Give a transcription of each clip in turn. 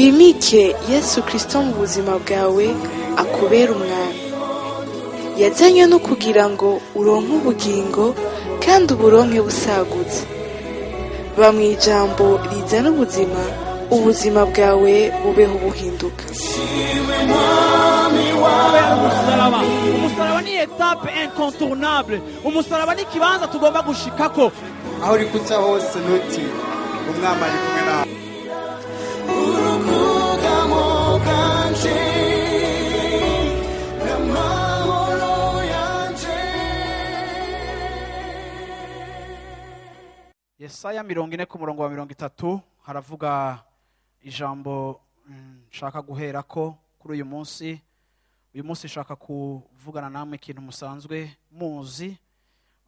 Wimike Yesu Kristo mu buzima bwawe, akubera umwami. Yazanywe no kugira ngo uronke ubugingo kandi uburonke busagutse. Ba mu ijambo rizana ubuzima, ubuzima bwawe bubeho buhinduka. Umusaraba, umusaraba ni étape incontournable. Umusaraba ni ikibanza tugomba gushikako. Aho uri kuca hose, ntuti umwami ari kumwe nawe. Ubwugamo bwanje n'amahoro yanje. Yesaya 40 ku murongo wa 30 haravuga ijambo nshaka guherako kuri uyu munsi. Uyu munsi nshaka kuvugana namwe ikintu musanzwe muzi,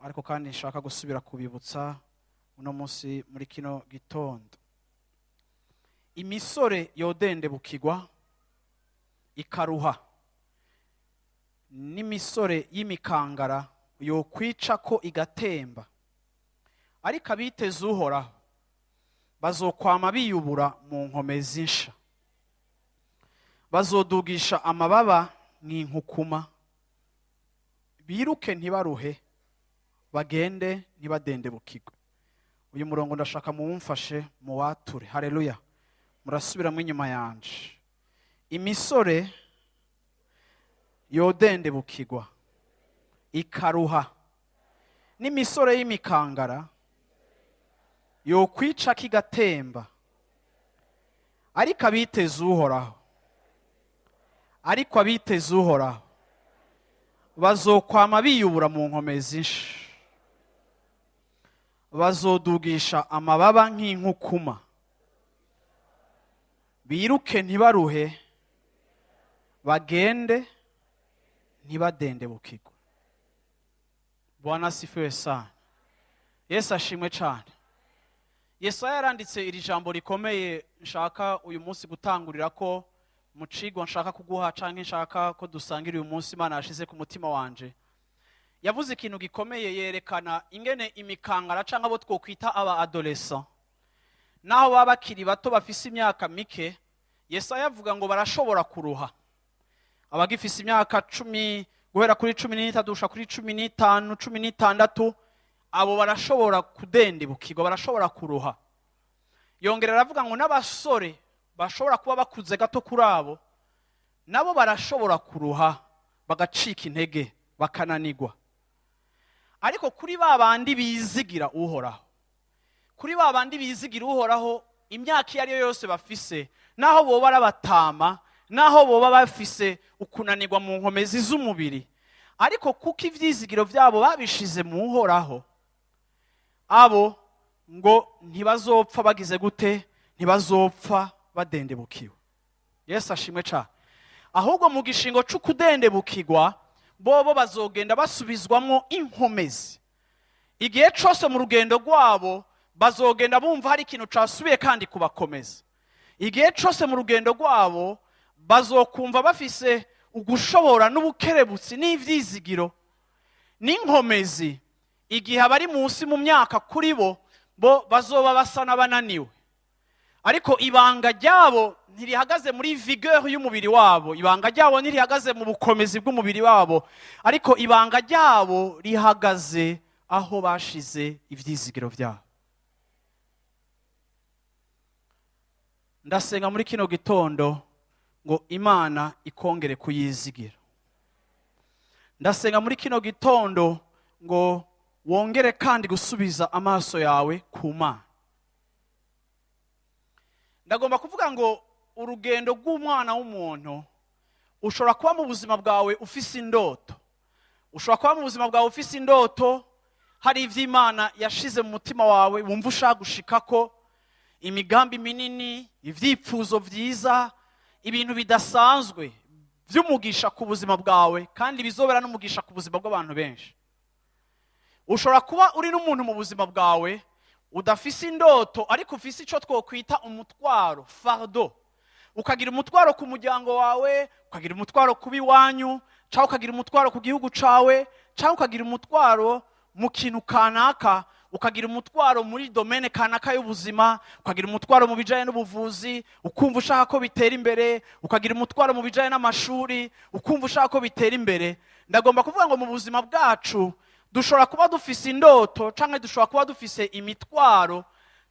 ariko kandi nshaka gusubira kubibutsa uno munsi muri kino gitondo. Imisore yodendebukirwa ikaruha, n'imisore y'imikangara yokwica ko igatemba, ariko abiteze Uhoraho bazokwama biyubura mu nkomezi nsha, bazodugisha amababa nk'inkukuma, biruke ntibaruhe, bagende ntibadendebukirwe. Uyu murongo ndashaka muwumfashe muwature. Haleluya! Murasubiramo inyuma yanje. Imisore yodendebukirwa ikaruha, n'imisore y'imikangara yokwica kigatemba, ariko abiteze Uhoraho, ariko abiteze Uhoraho bazokwama biyubura mu nkomezi nsha, bazodugisha amababa nk'inkukuma, biruke ntibaruhe, bagende ntibadendebukirwe. Bwana asifiwe sana. Yesu ashimwe cyane. Yesaya yaranditse iri jambo rikomeye nshaka uyu munsi gutangurira ko mu cigwa nshaka kuguha canke nshaka ko dusangira uyu munsi Imana yashize ku mutima wanje. Yavuze ikintu gikomeye, yerekana ingene imikangara canke abo twokwita aba adolescent, naho baba bakiri bato bafise imyaka mike, Yesaya avuga ngo barashobora kuruha. Abagifise imyaka 10 guhera kuri 13 gushika kuri 15, 16, abo barashobora kudendebukirwa, barashobora kuruha. Yongera aravuga ngo n'abasore bashobora kuba bakuze gato kuri abo, nabo barashobora kuruha, bagacika intege, bakananigwa. Ariko kuri ba bandi bizigira Uhoraho, kuri ba bandi bizigira Uhoraho, imyaka iyo ari yo yose bafise, naho boba arabatama, naho boba bafise ukunanirwa mu nkomezi z'umubiri, ariko kuko ivyizigiro vyabo babishize mu Uhoraho, abo ngo ntibazopfa bagize gute? Ntibazopfa badendebukiwe. Yesu ashimwe cyane. Ahubwo mu gishingo c'ukudendebukirwa, bobo bazogenda basubizwamwo inkomezi. Igihe cose mu rugendo rwabo bazogenda bumva hari ikintu casubiye kandi kubakomeza. Igihe cose mu rugendo rwabo bazokumva bafise ugushobora n'ubukerebutsi n'ivyizigiro n'inkomezi. Igihe abari munsi mu myaka kuri bo, bo bazoba basa n'abananiwe, ariko ibanga ryabo ntirihagaze muri vigueur y'umubiri wabo, ibanga ryabo ntirihagaze mu bukomezi bw'umubiri wabo, ariko ibanga ryabo rihagaze aho bashize ivyizigiro vyabo. Ndasenga muri kino gitondo ngo Imana ikongere kuyizigira. Ndasenga muri kino gitondo ngo wongere kandi gusubiza amaso yawe ku Mana. Ndagomba kuvuga ngo urugendo rw'umwana w'umuntu, ushobora kuba mu buzima bwawe ufise indoto, ushobora kuba mu buzima bwawe ufise indoto, hari ivy'Imana yashize mu mutima wawe wumva ushaka gushikako, imigambi minini, ivyipfuzo vyiza, ibintu bidasanzwe vy'umugisha ku buzima bwawe, kandi bizobera n'umugisha ku buzima bw'abantu benshi. Ushobora kuba uri n'umuntu mu buzima bwawe udafise indoto, ariko ufise ico twokwita umutwaro, fardeau. Ukagira umutwaro ku muryango wawe, ukagira umutwaro ku biwanyu, cyangwa ukagira umutwaro ku gihugu cawe, cyangwa ukagira umutwaro mu kintu kanaka. ukagira umutwaro muri domaine kanaka y'ubuzima, ukagira umutwaro mu bijanye n'ubuvuzi, ukumva ushaka ko bitera imbere, ukagira umutwaro mu bijanye n'amashuri, ukumva ushaka ko bitera imbere. Ndagomba kuvuga ngo mu buzima bwacu dushobora kuba dufise indoto, canke dushobora kuba dufise imitwaro,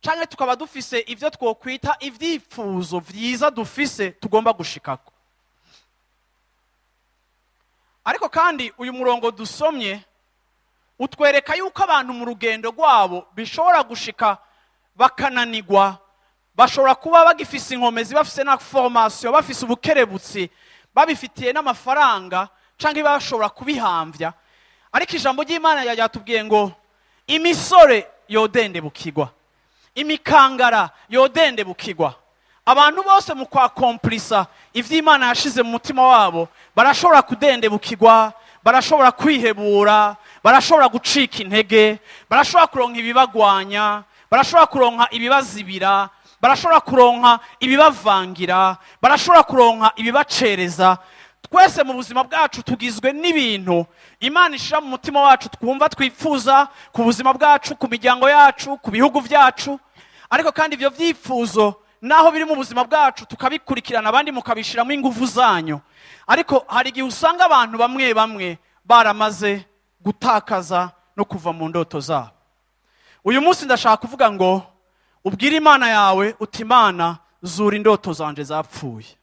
canke tukaba dufise ivyo twokwita ivyifuzo vyiza dufise tugomba gushikako. Ariko kandi uyu murongo dusomye utwereka yuko abantu mu rugendo rwabo bishobora gushika bakananigwa, bashobora kuba bagifise inkomezi, bafise na formation, bafise ubukerebutsi, babifitiye n'amafaranga, canke bashobora kubihamvya. Ariko ijambo ry'Imana ryatubwiye ngo imisore yodendebukirwa, imikangara yodendebukirwa. Abantu bose mu kwakomplisa ivy'Imana yashize mu mutima wabo barashobora kudendebukirwa, barashobora kwihebura, barashobora gucika intege, barashobora kuronka ibibagwanya, barashobora kuronka ibibazibira, barashobora kuronka ibibavangira, barashobora kuronka ibibacereza. Twese mu buzima bwacu tugizwe n'ibintu Imana ishira mu mutima wacu twumva twifuza ku buzima bwacu, ku miryango yacu, ku bihugu byacu. Ariko kandi ivyo vyifuzo naho biri mu buzima bwacu tukabikurikirana, abandi mukabishiramo ingufu zanyu, ariko hari igihe usanga abantu bamwe bamwe baramaze gutakaza no kuva mu ndoto zabo. Uyu munsi ndashaka kuvuga ngo ubwire Imana yawe uti Imana, zura indoto zanje zapfuye.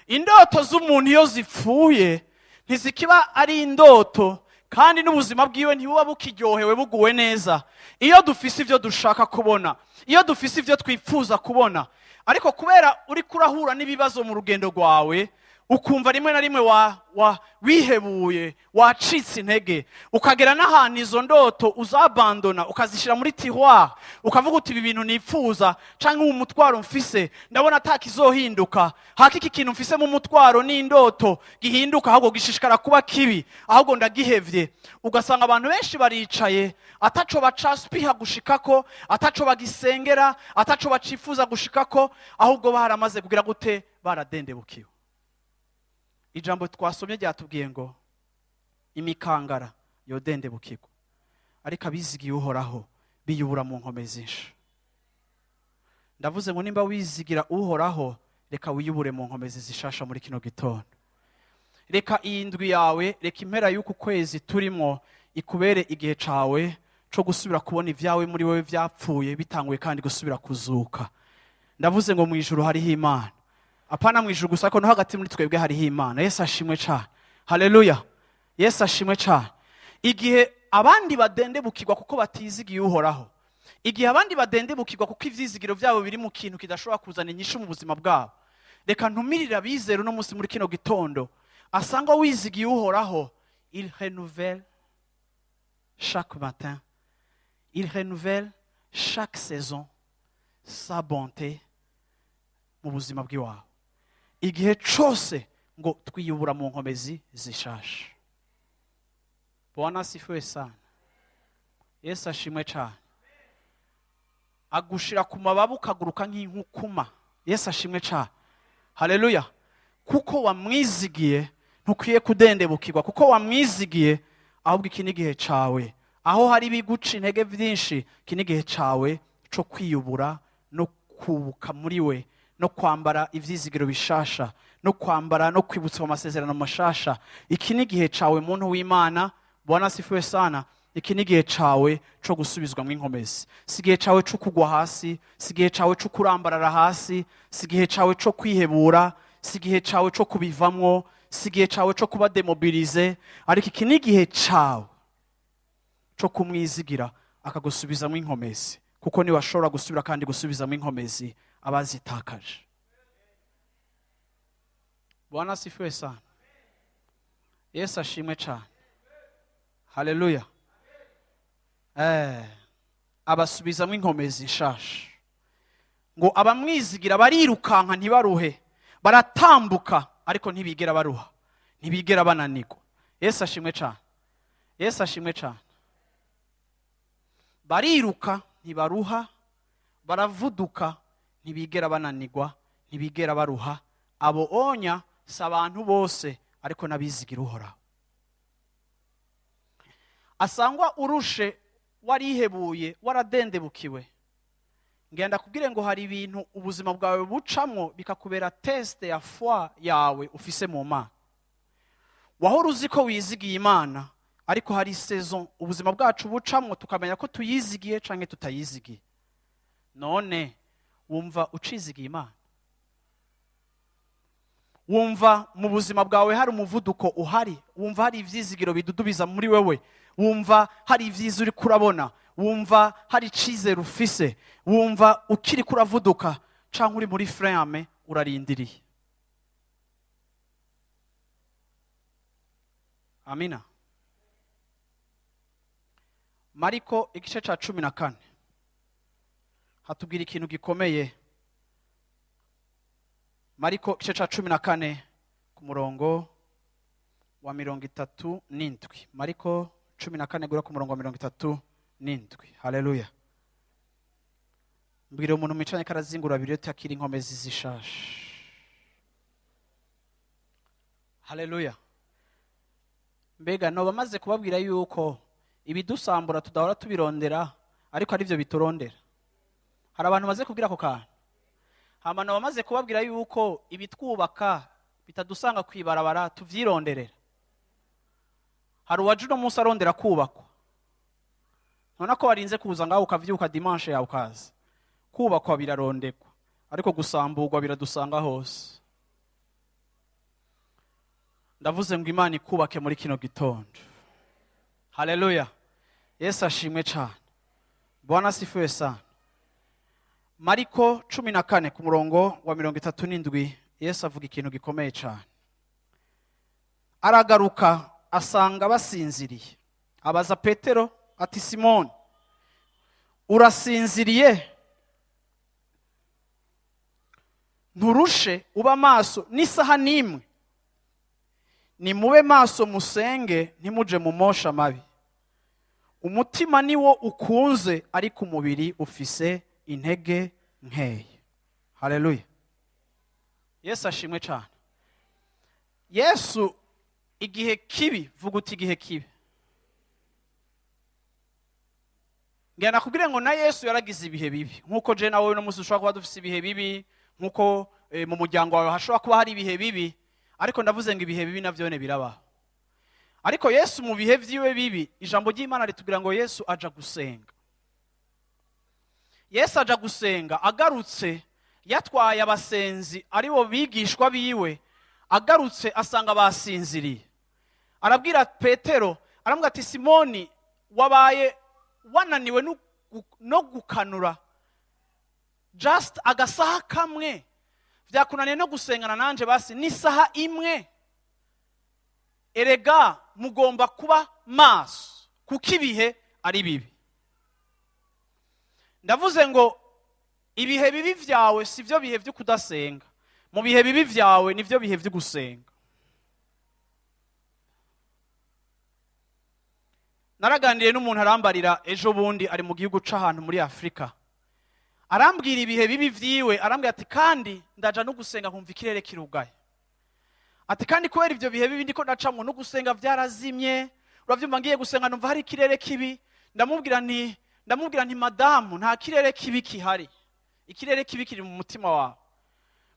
Indoto z'umuntu iyo zipfuye ntizikiba ari indoto, kandi n'ubuzima bwiwe ntibuba bukiryohewe buguwe neza. Iyo dufise ivyo dushaka kubona, iyo dufise ivyo twifuza kubona, ariko kubera uri kurahura n'ibibazo mu rugendo rwawe, ukumva rimwe na rimwe wa wihebuye, wacitse intege, ukagera n'ahantu izo ndoto uzabandona, ukazishyira muri tiroir, ukavuga uti ibi bintu nipfuza canke uwo mutwaro mfise ndabona atakizohinduka, haka iki kintu mfise mu mutwaro n'indoto gihinduka, ahubwo gishishikara kuba kibi, ahubwo ndagihevye. Ugasanga abantu benshi baricaye ataco bacaspiha gushikako, ataco bagisengera, ataco bacifuza gushikako, ahubwo baramaze kugira gute? Baradendebukiwe. Ijambo twasomye ryatubwiye ngo imikangara yodendebukirwa, ariko abizigiye Uhoraho biyubura mu nkomezi nsha. Ndavuze ngo nimba wizigira Uhoraho, reka wiyubure mu nkomezi zishasha muri kino gitondo. Reka iyi ndwi yawe, reka impera y'uku kwezi turimo ikubere igihe cawe co gusubira kubona ibyawe muri wewe vyapfuye bitanguye kandi gusubira kuzuka. Ndavuze ngo mu ijuru hariho Imana, apana mu ijuru gusa, ariko no hagati muri twebwe hariho Imana. Yesu ashimwe cane, haleluya! Yesu ashimwe cane. Igihe abandi badendebukirwa kuko batizigiye Uhoraho, igihe abandi badendebukirwa kuko ivyizigiro vyabo biri mu kintu kidashobora kuzana inyishu mu buzima bwabo, reka ntumirire abizera uno munsi muri kino gitondo asanga wizigiye Uhoraho. Il renouvelle chaque matin, il renouvelle chaque saison sa bonté mu buzima bw'iwawe. Igihe cose ngo twiyubura mu nkomezi zishasha. Bwana asifiwe sana, Yesu ashimwe cyane. Agushira ku mababa ukaguruka nk'inkukuma. Yesu ashimwe cyane, haleluya! Kuko wamwizigiye ntukwiye kudendebukirwa, kuko wamwizigiye. Ahubwo iki ni igihe cawe, aho hari ibiguca intege byinshi, iki ni igihe cawe co kwiyubura no kubuka muri we, no kwambara ivyizigiro bishasha, no kwambara no kwibutsa amasezerano mashasha. Iki ni igihe cawe, muntu w'Imana. Bwana asifiwe sana. Iki ni igihe cawe co gusubizwamo inkomezi. Si igihe cawe co kugwa hasi, si igihe cawe co kurambarara hasi, si igihe cawe co kwihebura, si igihe cawe co kubivamwo, si igihe cawe co kuba démobilisé, ariko iki ni igihe cawe co kumwizigira akagusubizamo inkomezi, kuko niwe ashobora gusubira kandi gusubizamo inkomezi abazitakaje. Bwana asifiwe sana, Yesu ashimwe cyane, haleluya! Abasubizamo inkomezi nshasha. Ngo abamwizigira barirukanka ntibaruhe, baratambuka ariko ntibigera baruha, ntibigera bananirwa. Yesu ashimwe cyane, Yesu ashimwe cyane. Bariruka ntibaruha, baravuduka ntibigera bananirwa, ntibigera baruha. Abo onya si abantu bose, ariko n'abizigira Uhoraho. Asangwa urushe, Warihebuye, waradendebukiwe. Ngenda kubwire ngo hari ibintu ubuzima bwawe bucamwo bikakubera test ya foi yawe ufise mu Mana. Wahora uzi ko wizigiye Imana, ariko hari saison ubuzima bwacu bucamwo tukamenya ko tuyizigiye canke tutayizigiye. None wumva ucizigiye Imana? Wumva mu buzima bwawe hari umuvuduko uhari? Wumva hari ivyizigiro bidudubiza muri wewe? Wumva hari ivyiza uri kurabona? Wumva hari icizere ufise? Wumva ukiri kuravuduka canke uri muri frame urarindiriye? Amina. Mariko igice ca 14 hatubwira ikintu gikomeye. Mariko igice ca 14 ku murongo wa 37. Mariko 14 gura ku murongo wa 37. Haleluya. Mbwira umuntu mwicanye karazingura bibiri takira inkomezi zishasha. Haleluya. Mbega no bamaze kubabwira yuko ibidusambura tudahora tubirondera, ariko ari byo biturondera. Hari abantu baze kubwira ako kantu. Hama no bamaze kubabwira yuko ibitwubaka bitadusanga kwibarabara tuvyironderera. Hari uwaje uno munsi arondera kubakwa. None ko warinze kuza ngaho ukavyuka dimanche yawe ukaza. Kubakwa birarondekwa, ariko gusamburwa biradusanga hose. Ndavuze ngo Imana ikubake muri kino gitondo. Haleluya. Yesu ashimwe cyane. Bwana asifiwe sana. Mariko 14 ku murongo wa 37, Yesu avuga ikintu gikomeye cyane. Aragaruka asanga basinziriye. Abaza Petero ati: Simoni, urasinziriye? Nturushe uba maso n'isaha n'imwe? Nimube maso musenge, ntimuje mu mosha mabi. Umutima niwo ukunze, ariko umubiri ufise intege nkeya. Haleluya. Yesu ashimwe cyane. Yesu igihe kibi, vuga uti igihe kibi. Ngenda nakubwire ngo na Yesu yaragize ibihe bibi. Nkuko je nawe uno munsi ushobora kuba dufise ibihe bibi, nkuko mu muryango wawe hashobora kuba hari ibihe bibi, ariko ndavuze ngo ibihe bibi navyone birabaho. Ariko Yesu mu bihe vyiwe bibi, ijambo ry'Imana ritubwira ngo Yesu aja gusenga. Yesu aja gusenga, agarutse yatwaye abasenzi aribo bigishwa biwe, agarutse asanga basinziriye. Arabwira Petero, aramubwira ati: Simoni, wabaye wananiwe no gukanura just agasaha kamwe, vyakunaniye no gusengana nanje basi n'isaha imwe? Erega mugomba kuba maso kuko ibihe ari bibi. Ndavuze ngo ibihe bibi vyawe si vyo bihe vyo kudasenga. Mu bihe bibi vyawe nivyo bihe vyo gusenga. Naraganiriye n'umuntu arambarira ejo bundi ari mu gihugu c'ahantu muri Afrika. Arambwira ibihe bibi vyiwe, arambwira ati kandi ndaja no gusenga nkumva ikirere kirugaye. Ati kandi kubera ivyo bihe bibi ndiko ndacamwo no gusenga vyarazimye, uravyumva ngiye gusenga numva hari ikirere kibi. Ndamubwira nti madamu, nta kirere kibi kihari. Ikirere kibi kiri mu mutima wawe.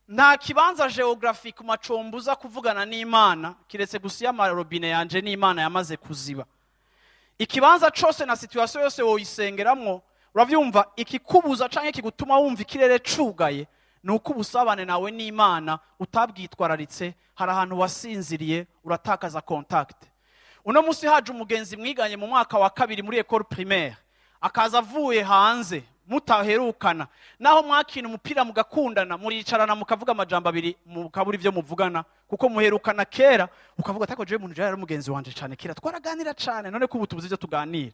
Nta kibanza geographique macombuza kuvugana n'Imana kiretse gusa y'amarobine yanje n'Imana yamaze kuziba. Ikibanza cose na situation yose woyisengeramwo, uravyumva ikikubuza canke kigutuma wumva ikirere cugaye nuko ubusabane nawe n'Imana utabwitwararitse. Hari ahantu wasinziriye uratakaza contact. Uno musi haje umugenzi mwiganye mu mwaka wa 2 muri école primaire, akaza avuye hanze mutaherukana, naho mwakina umupira mugakundana, muricarana mukavuga amajambo abiri mukabura ivyo muvugana kuko muherukana kera, ukavuga atako jewe muntu yari umugenzi wanje cane kera twaraganira cane, none ko ubu tubuze ivyo tuganira.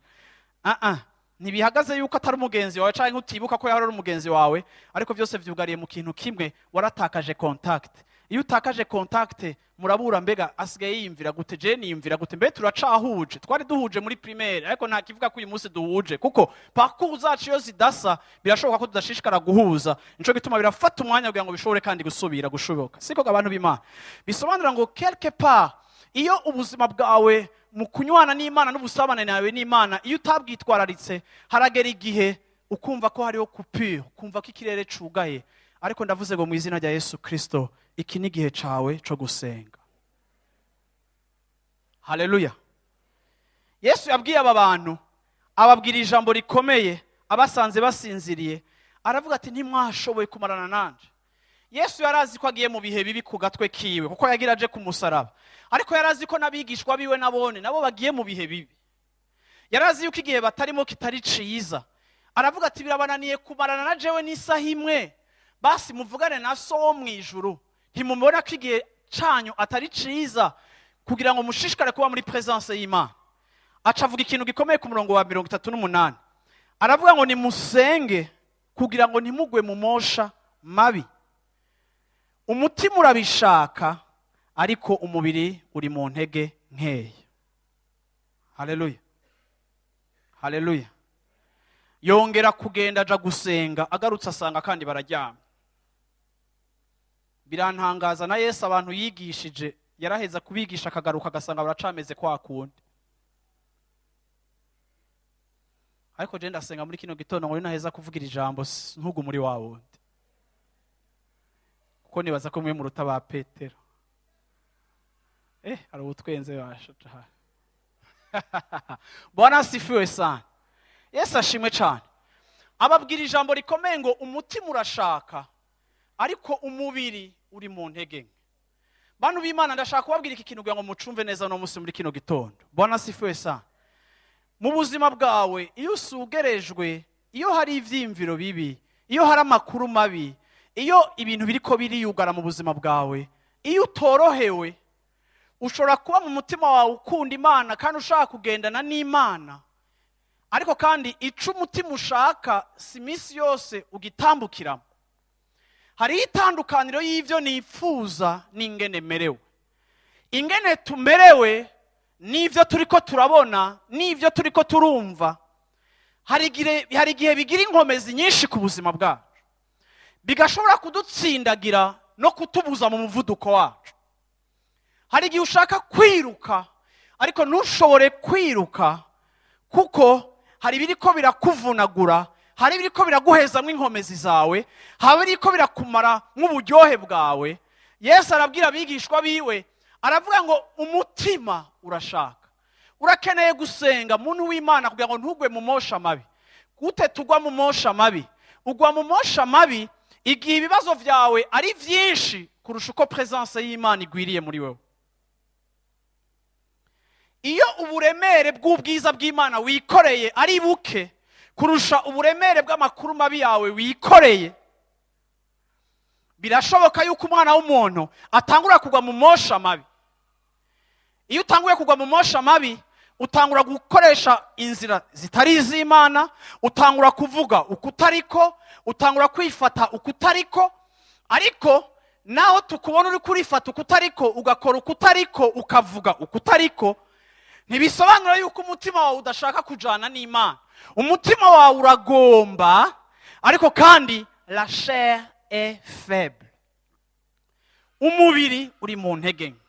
Ntibihagaze yuko atari umugenzi wawe canke utibuka ko yari umugenzi wawe, ariko byose vyugariye mu kintu kimwe, waratakaje contact. Iyo utakaje contact murabura, mbega asigaye yiyumvira gute, je niyumvira gute, mbe turacahuje, twari duhuje muri primaire ariko nta kivuga ko uyu munsi duhuje, kuko parcours zacu iyo zidasa birashoboka ko tudashishikara guhuza. Nico gituma birafata umwanya kugira ngo bishobore kandi gusubira gushoboka. Siko abantu b'Imana bisobanura ngo quelque part iyo ubuzima bwawe mu kunywana n'Imana n'ubusabane nawe n'Imana, iyo utabwitwararitse haragera igihe ukumva ko hariho coupure, ukumva ko ikirere cugaye. Ariko ndavuze ngo mu izina rya Yesu Kristo, iki ni igihe cawe co gusenga. Haleluya. Yesu yabwiye aba bantu, ababwira ijambo rikomeye, abasanze basinziriye, aravuga ati ntimwashoboye kumarana nanje. Yesu yarazi ko agiye mu bihe bibi ku gatwe kiwe, kuko yagira aje ku musaraba. Ariko yarazi ko n'abigishwa biwe nabone nabo bagiye mu bihe bibi. Yarazi yuko igihe batarimo kitari ciza. Aravuga ati birabananiye kumarana na jewe n'isaha imwe, basi muvugane na so wo mu ijuru. Ntimubona ko igihe canyu atari ciza kugira ngo mushishikare kuba muri presence y'Imana. Aca avuga ikintu gikomeye ku murongo wa 38. Aravuga ngo nimusenge kugira ngo ntimugwe mu mosha mabi. Umutima urabishaka ariko umubiri uri mu ntege nkeya. Haleluya. Haleluya. Yongera kugenda aja gusenga, agarutse asanga kandi bararyama. Birantangaza na Yesu abantu yigishije yaraheza kubigisha akagaruka agasanga baracameze kwa kundi. Ariko je ndasenga muri kino gitondo ngo ninaheza kuvugira ijambo ntugu muri wa wundi, kuko nibaza ko mwe muruta ba Petero. Hari ubutwenze basha. Bwana asifiwe sana. Yesu ashimwe cyane. Ababwira ijambo rikomeye ngo umutima urashaka ariko umubiri uri mu ntege nke. Bantu b'Imana, ndashaka kubabwira iki kintu kugira ngo mucumve neza no munsi muri kino gitondo. Bwana asifiwe sana. Mu buzima bwawe iyo usugerejwe, iyo hari ivyimviro bibi, iyo hari amakuru mabi, iyo ibintu biriko biriyugara mu buzima bwawe, iyo utorohewe, ushobora kuba mu mutima wawe ukunda Imana kandi ushaka kugendana n'Imana, ariko kandi ico umutima ushaka si misi yose ugitambukiramo. Hari itandukaniro y'ivyo nifuza n'ingene merewe. Ingene tumerewe n'ivyo turiko turabona n'ivyo turiko turumva, hari igihe bigira inkomezi nyinshi ku buzima bwacu, bigashobora kudutsindagira no kutubuza mu muvuduko wacu. Hari igihe ushaka kwiruka ariko ntushobore kwiruka kuko hari ibiriko birakuvunagura, hari ibiriko biraguhezamwo inkomezi zawe, hari ibiriko birakumara nk'uburyohe bwawe. Yesu arabwira abigishwa biwe, aravuga ngo umutima urashaka, urakeneye gusenga muntu w'Imana kugira ngo ntugwe mu mosha mabi. Gute tugwa mu mosha mabi? Ugwa mu mosha mabi igihe ibibazo vyawe ari vyinshi kurusha uko presence y'Imana igwiriye muri wewe. Iyo uburemere bw'ubwiza bw'Imana wikoreye ari buke kurusha uburemere bw'amakuru mabi yawe wikoreye, birashoboka yuko umwana w'umuntu atangura kugwa mu mosha mabi. Iyo utanguye kugwa mu mosha mabi, utangura gukoresha inzira zitari iz'Imana, utangura kuvuga ukutariko, utangura kwifata ukutariko. Ariko naho tukubona uri kurifata ukutariko, ugakora ukutariko, ukavuga ukutariko, ntibisobanura yuko umutima wawe udashaka kujana n'Imana. Umutima wawe uragomba, ariko kandi la chair est faible. Umubiri uri mu ntege nke.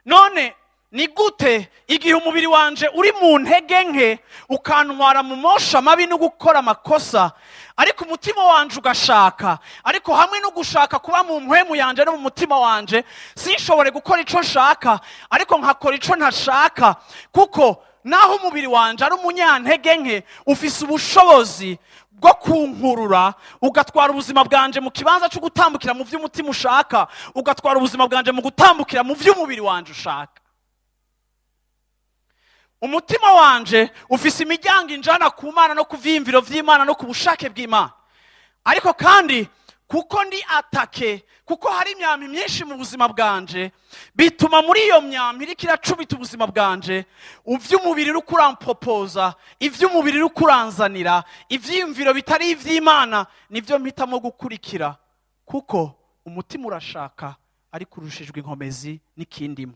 None ni gute igihe umubiri wanje uri mu ntege nke ukantwara mu mosha mabi no gukora amakosa, ariko umutima wanje ugashaka, ariko hamwe no gushaka kuba mu mpwemu yanje no mu mutima wanje sinshobore gukora ico nshaka, ariko nkakora ico ntashaka, kuko naho umubiri wanje ari umunyantege nke ufise ubushobozi bwo kunkurura ugatwara ubuzima bwanje mu kibanza cyo gutambukira mu vy'umutima ushaka, ugatwara ubuzima bwanje mu gutambukira mu vy'umubiri wanje ushaka. Umutima wanje ufise imiryango injana ku Mana no ku vyiyumviro vy'Imana no ku bushake bw'Imana, ariko kandi kuko ndi atake, kuko hari imyambi myinshi mu buzima bwanje, bituma muri iyo myambi iriko iracubita ubuzima bwanje, ivy'umubiri uriko urampropoza, ivy'umubiri uriko uranzanira, ivyiyumviro bitari ivy'Imana nivyo mpitamo gukurikira, kuko umutima urashaka ariko urushijwe inkomezi n'ikindimo.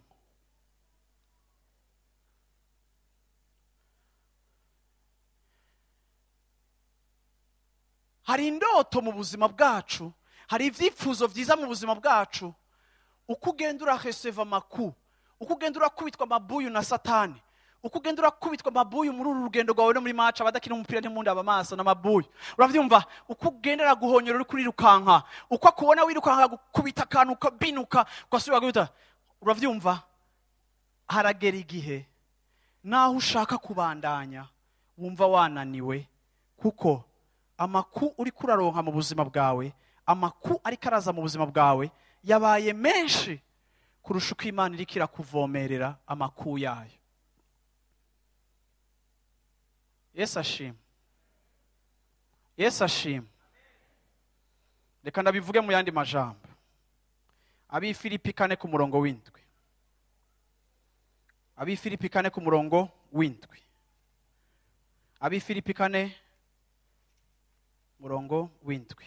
Hari indoto mu buzima bwacu, hari ivyifuzo vyiza mu buzima bwacu. Uko ugenda urareceva amakuru, Uko ugenda urakubitwa amabuyu na Satani, uko ugenda urakubitwa amabuyu muri uru rugendo rwawe no muri match, abadakina umupira ntimundaba amaso n'amabuyu, uravyumva? Uko ugenda araguhonyora uri kurirukanka, uko akubona wirukanka gukubita akantu ukabinuka ugasubira guhita, uravyumva? Haragera igihe naho ushaka kubandanya wumva wananiwe, kuko amaku uri kuraronka mu buzima bwawe, amaku ariko araza mu buzima bwawe yabaye menshi kurusha uko Imana iriko irakuvomerera amaku yayo. Yesu ashimwe, Yesu ashimwe. Reka ndabivuge mu yandi majambo. Ab'i Filipi 4 ku murongo w'indwi. Ab'i Filipi 4 ku murongo w'indwi. Ab'i Filipi 4 murongo w'indwi.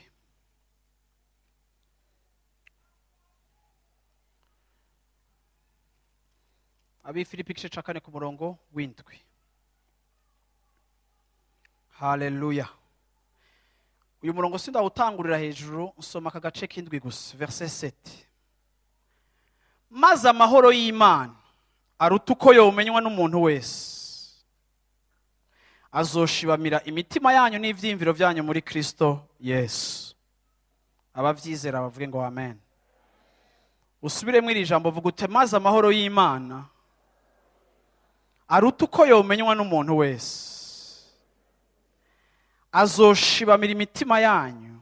Ab'i Filipi igice ca 4 ku murongo w'indwi. Haleluya. Uyu murongo sindawutangurira hejuru, nsoma aka gace k'indwi gusa, verset 7. Maze amahoro y'Imana aruta uko yomenywa n'umuntu wese, azoshibamira imitima yanyu n'ivyiyumviro vyanyu muri Kristo Yesu. Abavyizera bavuge ngo amen. Usubiremo iri jambo, vuga ute: maze amahoro y'Imana aruta uko yomenywa n'umuntu wese, azoshibamira imitima yanyu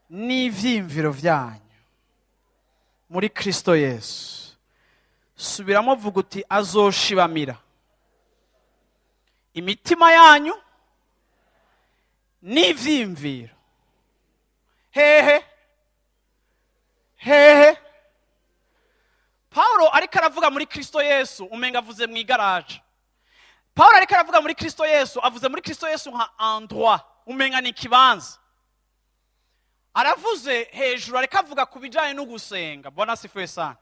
n'ivyiyumviro vyanyu muri Kristo Yesu. Subiramo, vuga uti: azoshibamira imitima yanyu n'ivyiyumviro. Hehe hehe. Paulo ariko aravuga muri Kristo Yesu, umenga avuze mu igaraje. Paulo ariko aravuga muri Kristo Yesu, avuze muri Kristo Yesu nka endroit, umenga ni ikibanza. Aravuze hejuru ariko avuga ku bijanye no gusenga. Bwana asifiwe sana.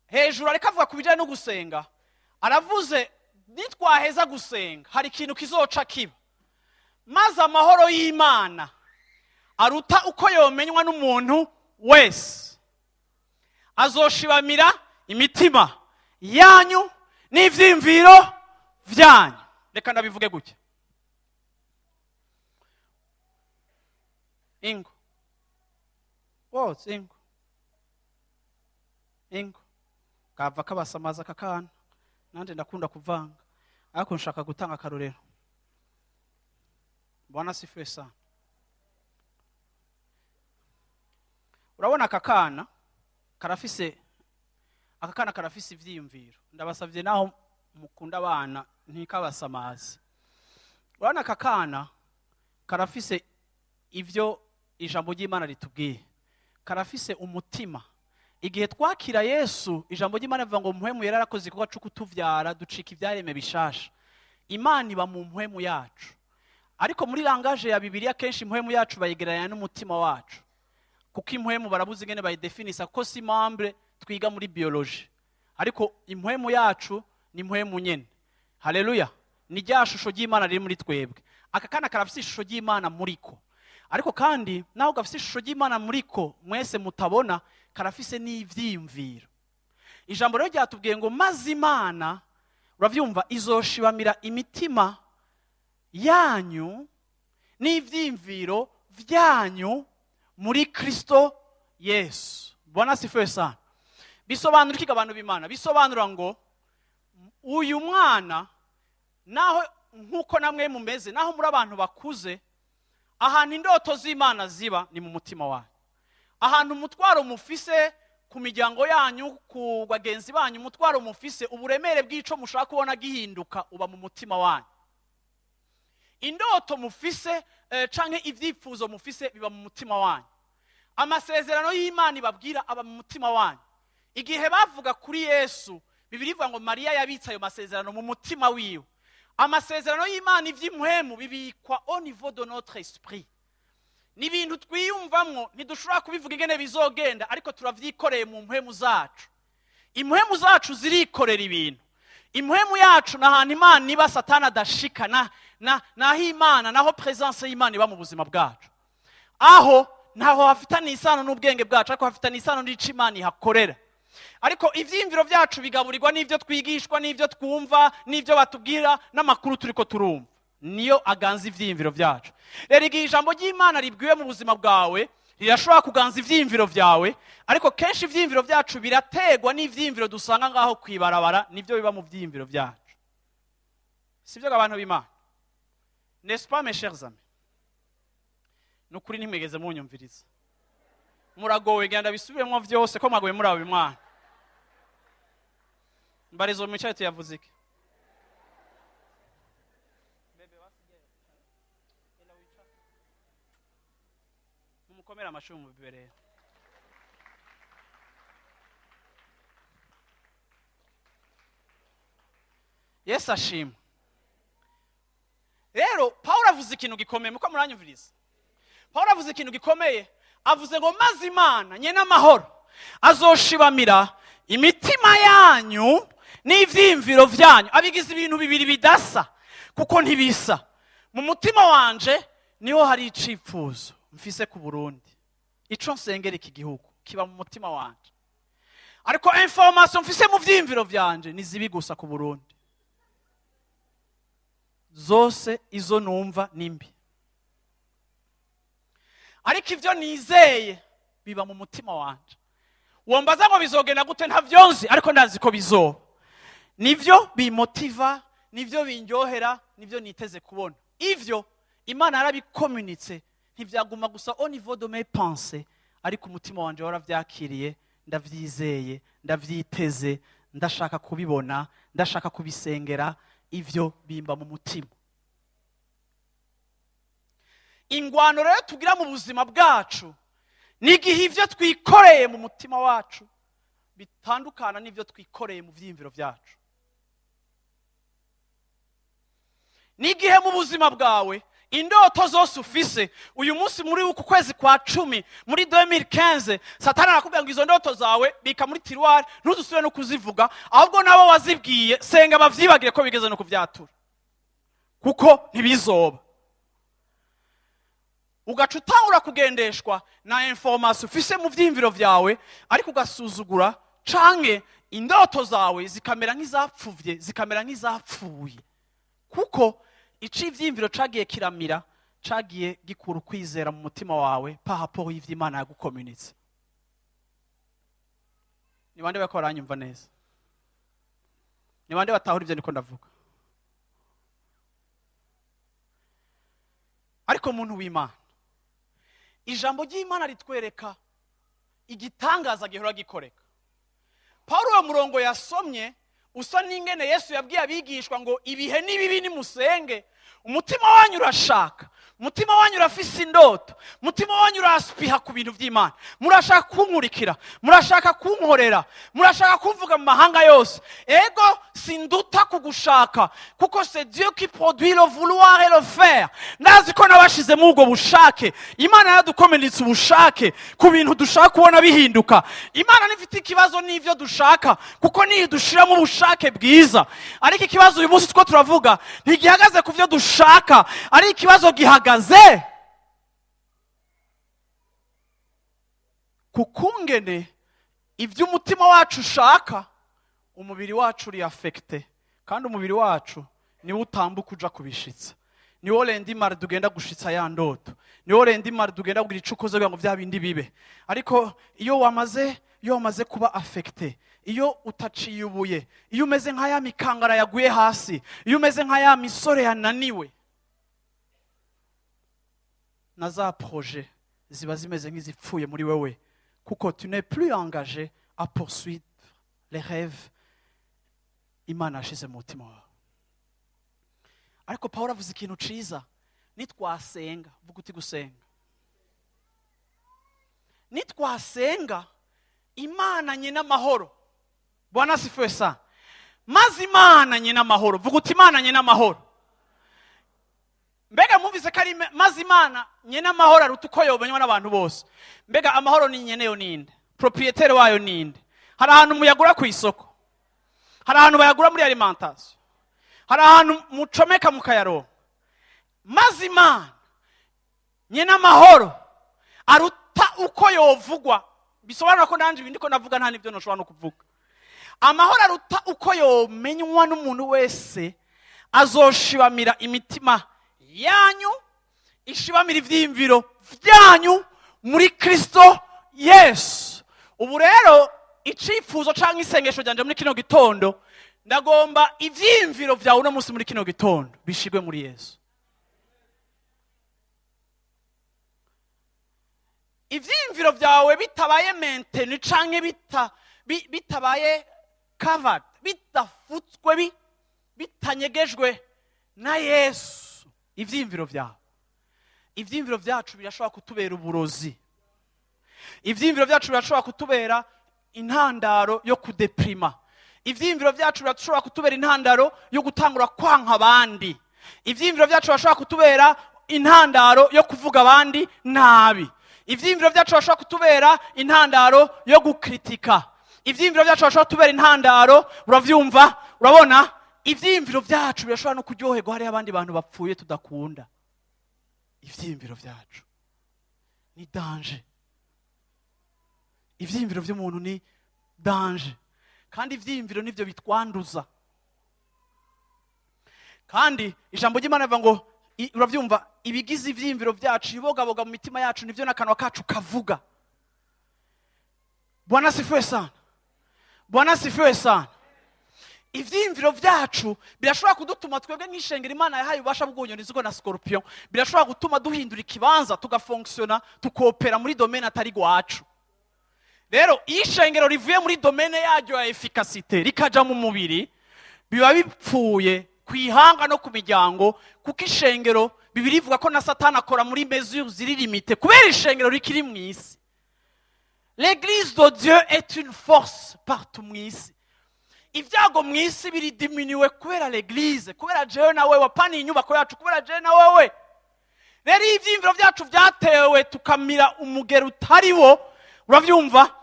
Hejuru ariko avuga ku bijanye no gusenga, aravuze nitwaheza gusenga hari ikintu kizoca kiba, maze amahoro y'Imana aruta uko yomenywa n'umuntu wese azoshibamira imitima yanyu n'ivyiyumviro vyanyu. Reka ndabivuge gutya. Ingo wose, ingo ingo kava kabasamaza kakana, nanje ndakunda kuvanga, ariko nshaka gutanga akarorero. Bwana asifiwe sana. Urabona akakana karafise, akakana karafise ivyiyumviro. Ndabasavye naho mukunda abana ntikabasamaze. Urabona akakana karafise ivyo ijambo ry'Imana ritubwiye, karafise umutima. Igihe twakira Yesu, ijambo ry'Imana rivuga ngo mpwemu yarakoze igikorwa cyo kutuvyara, ducika ivyareme bishasha. Imana iba mu mpwemu yacu. Ariko muri langage ya Bibiliya kenshi impwemu yacu bayigereranya n'umutima wacu, kuko impwemu barabuze ingene bayidefinisa, kuko si membre twiga muri biologie. Ariko impwemu yacu ni impwemu nyene. Haleluya. Ni rya shusho ry'Imana riri muri twebwe. Aka kana karafise ishusho ry'Imana muriko. Ariko kandi naho gafise ishusho ry'Imana muriko mwese mutabona, karafise n'ivyiyumviro. Ijambo rero ryatubwiye ngo maze Imana, uravyumva, izoshibamira imitima yanyu n'ivyiyumviro vyanyu muri Kristo Yesu. Bwana asifiwe sana. Bisobanura iki abantu b'Imana? Bisobanura ngo uyu mwana, naho nkuko namwe mumeze, naho muri abantu bakuze, ahantu indoto z'Imana ziba ni mu mutima wanyu. Ahantu umutwaro mufise ku miryango yanyu, ku bagenzi banyu, umutwaro mufise, uburemere bw'ico mushaka kubona gihinduka uba mu mutima wanyu. Indoto mufise canke ivyifuzo mufise biba mu mutima wanyu. Amasezerano y'Imana ibabwira aba mu mutima wanyu. Igihe bavuga kuri Yesu, Bibiliya ivuga ngo Mariya yabitse ayo masezerano mu mutima wiwe. Amasezerano y'Imana ivy'impwemu bibikwa au niveau de notre esprit. Ni ibintu twiyumvamwo, ntidushobora kubivuga ingene bizogenda, ariko turavyikoreye mu mpwemu zacu. Impwemu zacu zirikorera ibintu. Impwemu yacu na hantu Imana iba, Satani adashika, naho Imana, naho presence y'Imana iba mu buzima bwacu. Aho ntaho hafitanye isano n'ubwenge bwacu, ariko hafitanye isano n'ico Imana ihakorera. Ariko ivyiyumviro vyacu bigaburirwa n'ivyo twigishwa, n'ivyo twumva, n'ivyo batubwira, n'amakuru turiko turumva, niyo aganza ivyiyumviro vyacu. Rero igihe ijambo ry'Imana ribwiwe mu buzima bwawe, rirashobora kuganza ivyiyumviro vyawe, ariko kenshi ivyiyumviro vyacu birategwa n'ivyiyumviro dusanga ngaho kwibarabara, nivyo biba mu vyiyumviro vyacu. Sivyo abantu b'Imana? N'est-ce pas, mes chers amis? Nukuri ntimwigeze munyumviriza, muragowe. Genda bisubiremo vyose ko mwagowe muri abo mwana. Mbarizo mwicaye tuyavuze iki? Bebe, basigaye. Ela wicara. Mumukomere amashuri mu bibereye. Yesu ashimwe. Rero Pawulo avuze ikintu gikomeye, muko muranyumviriza. Pawulo avuze ikintu gikomeye, avuze ngo maze Imana nyene amahoro azoshibamira imitima yanyu n'ivyiyumviro vyanyu. Abigize ibintu bibiri bidasa kuko ntibisa. Mu mutima wanje niho hari icifuzo mfise ku Burundi, ico nsengera iki gihugu kiba mu mutima wanje, ariko information mfise mu vyiyumviro vyanje ni zibi gusa ku Burundi. Zose izo numva ni mbi, ariko ivyo nizeye biba mu mutima wanje. Wombaza ngo bizogenda gute, ntavyo nzi, ariko ndazi ko bizoba. Nivyo bimotiva, nivyo binryohera, nivyo niteze kubona. Ivyo Imana yarabikomunitse, ntivyaguma gusa au niveau de mes pensées, ariko umutima wanje waravyakiriye, ndavyizeye, ndavyiteze, ndashaka kubibona, ndashaka kubisengera. Ivyo bimba mu mutima. Ingwano rero tugira mu buzima bwacu ni igihe ivyo twikoreye mu mutima wacu bitandukana n'ivyo twikoreye mu vyiyumviro vyacu. Ni igihe mu buzima bwawe indoto zose ufise uyu munsi muri uku kwezi kwa 10 muri 2015, Satani arakubwira ngo izo ndoto zawe bika muri tiroir, ntuzusubire no kuzivuga, ahubwo nabo wazibwiye senga bavyibagire ko bigeze no kuvyatura, kuko ntibizoba. Ugaca utangura kugendeshwa na information ufise mu vyiyumviro vyawe, ariko ugasuzugura canke indoto zawe zikamera nk'izapfuvye, zikamera nk'izapfuye, kuko ici ivyiyumviro cagiye kiramira, cagiye gikura ukwizera mu mutima wawe par rapport y'ivyo Imana yagukomunitse. Ni bande bariko baranyumva neza? Ni bande batahura ivyo ndiko ndavuga? Ariko muntu w'Imana, ijambo ry'Imana ritwereka igitangaza gihora gikoreka. Paulo uwo murongo yasomye usa n'ingene Yesu yabwiye abigishwa ngo ibihe ni bibi nimusenge, umutima wanyu urashaka, umutima wanyu urafise indoto, umutima wanyu uraspiha ku bintu vy'Imana, murashaka kunkurikira, murashaka kunkorera, murashaka kumvuga mu mahanga yose. Ego sinduta kugushaka, kuko c'est Dieu qui produit le vouloir et le faire. Ndazi ko nabashizemo ubwo bushake. Imana yaradukomeretsa ubushake ku bintu dushaka kubona bihinduka. Imana ntifite ikibazo n'ivyo dushaka, kuko niyo dushiramo ubushake bwiza. Ariko ikibazo uyu munsi two turavuga ntigihagaze ku vyo dushaka, ari ikibazo gihagaze ku kungene ivyo umutima wacu ushaka, umubiri wacu uri affecté, kandi umubiri wacu niwo utambuka uja kubishitsa. Niwo lundi mardi ugenda gushitsa ya ndoto, niwo lundi mardi ugenda kugira ico ukoze kugira ngo vya bindi bibe. Ariko iyo wamaze kuba affecté, iyo utaciyubuye, iyo umeze nka ya mikangara yaguye hasi, iyo umeze nka ya misore yananiwe, na za projet ziba zimeze nk'izipfuye muri wewe, kuko tu n'es plus engagé à poursuivre les rêves Imana yashize mu mutima wawe. Ariko Paulo avuze ikintu ciza, nitwasenga, vuga uti gusenga, nitwasenga Imana nyina amahoro. Bwana asifiwe sana. Maze Imana nyina amahoro, vuga uti Imana nyina amahoro. Mbega mwumvise ko ari maze Imana nyina amahoro aruta uko yobenywa n'abantu bose. Mbega amahoro ni nyeneyo ninde? Propriétaire wayo ninde? Hari ahantu muyagura ku isoko, hari ahantu bayagura muri alimentation, hari ahantu mucomeka mukayaronka. Maze Imana nyina amahoro aruta uko yovugwa. Bisobanura ko nanje ibindi ko navuga nta nibyo ntushobora no kuvuga. Amahoro aruta uko yomenywa n'umuntu wese azoshibamira imitima yanyu, ishibamira ivyiyumviro vyanyu muri Kristo Yesu. Ubu rero icifuzo canke isengesho ryanje muri kino gitondo, ndagomba ivyiyumviro vyawe uno munsi muri kino gitondo bishigwe muri Yesu. Ivyiyumviro vyawe bitabaye maintenu canke bitabaye covered, bidafutswe, bitanyegejwe na Yesu, ivyiyumviro vyawe, ivyiyumviro vyacu birashobora kutubera uburozi. Ivyiyumviro vyacu birashobora kutubera intandaro yo kudeprima. Ivyiyumviro vyacu birashobora kutubera intandaro yo gutangura kwanka abandi. Ivyiyumviro vyacu birashobora kutubera intandaro yo kuvuga abandi nabi. Ivyiyumviro vyacu birashobora kutubera intandaro yo gukritika. Ivyiyumviro vyacu birashobora kutubera intandaro, uravyumva, urabona, ivyiyumviro vyacu birashobora no kuryoherwa hariho abandi bantu bapfuye tudakunda. Ivyiyumviro vyacu ni danger. Ivyiyumviro vy'umuntu ni danger. Kandi ivyiyumviro nivyo bitwanduza. Kandi ijambo ry'Imana rivuga ngo, uravyumva, ibigize ivyiyumviro vyacu ibogaboga mu mitima yacu nivyo n'akanwa kacu kavuga. Bwana asifiwe sana. Bwana asifiwe sana. Ivyiyumviro vyacu birashobora kudutuma twebwe nk'ishengero Imana yahaye ububasha bwo guhonyora inzoka na scorpion, birashobora gutuma duhindura ikibanza, tugafonctiona, tukopera muri domaine atari gwacu. Rero iyo ishengero rivuye muri domaine yaryo ya efficacité rikaja mu mubiri, biba bipfuye kwihanga no ku miryango, kuko ishengero Bibiliya ivuga ko na Satani akora muri mesure ziri limite kubera ishengero rikiri mu isi. L'église de Dieu est une force partout mu isi. Ibyago mu isi biri diminué kubera l'église, kubera jewe na wewe, apana inyubako yacu, kubera jewe na wewe. Rero iyo ivyiyumviro vyacu vyatewe tukamira umugero utari wo, uravyumva,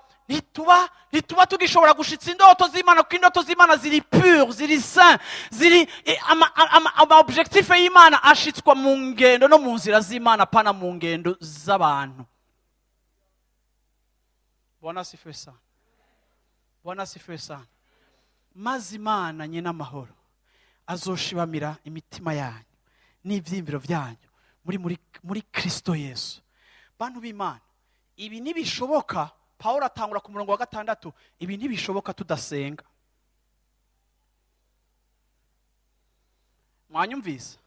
ntituba tugishobora gushitsa indoto z'Imana, kuko indoto z'Imana ziri pure, ziri saint, ziri ama objectif y'Imana ashitswa mu ngendo no mu nzira z'Imana, apana mu ngendo z'abantu. Bwana asifiwe sana. Bwana asifiwe sana. Maze Imana nyina amahoro azoshibamira imitima yanyu n'ivyiyumviro vyanyu muri Kristo Yesu. Bantu b'Imana, ibi ntibishoboka. Paulo atangura ku murongo wa 6, ibi ntibishoboka tudasenga. Mwanyumvise?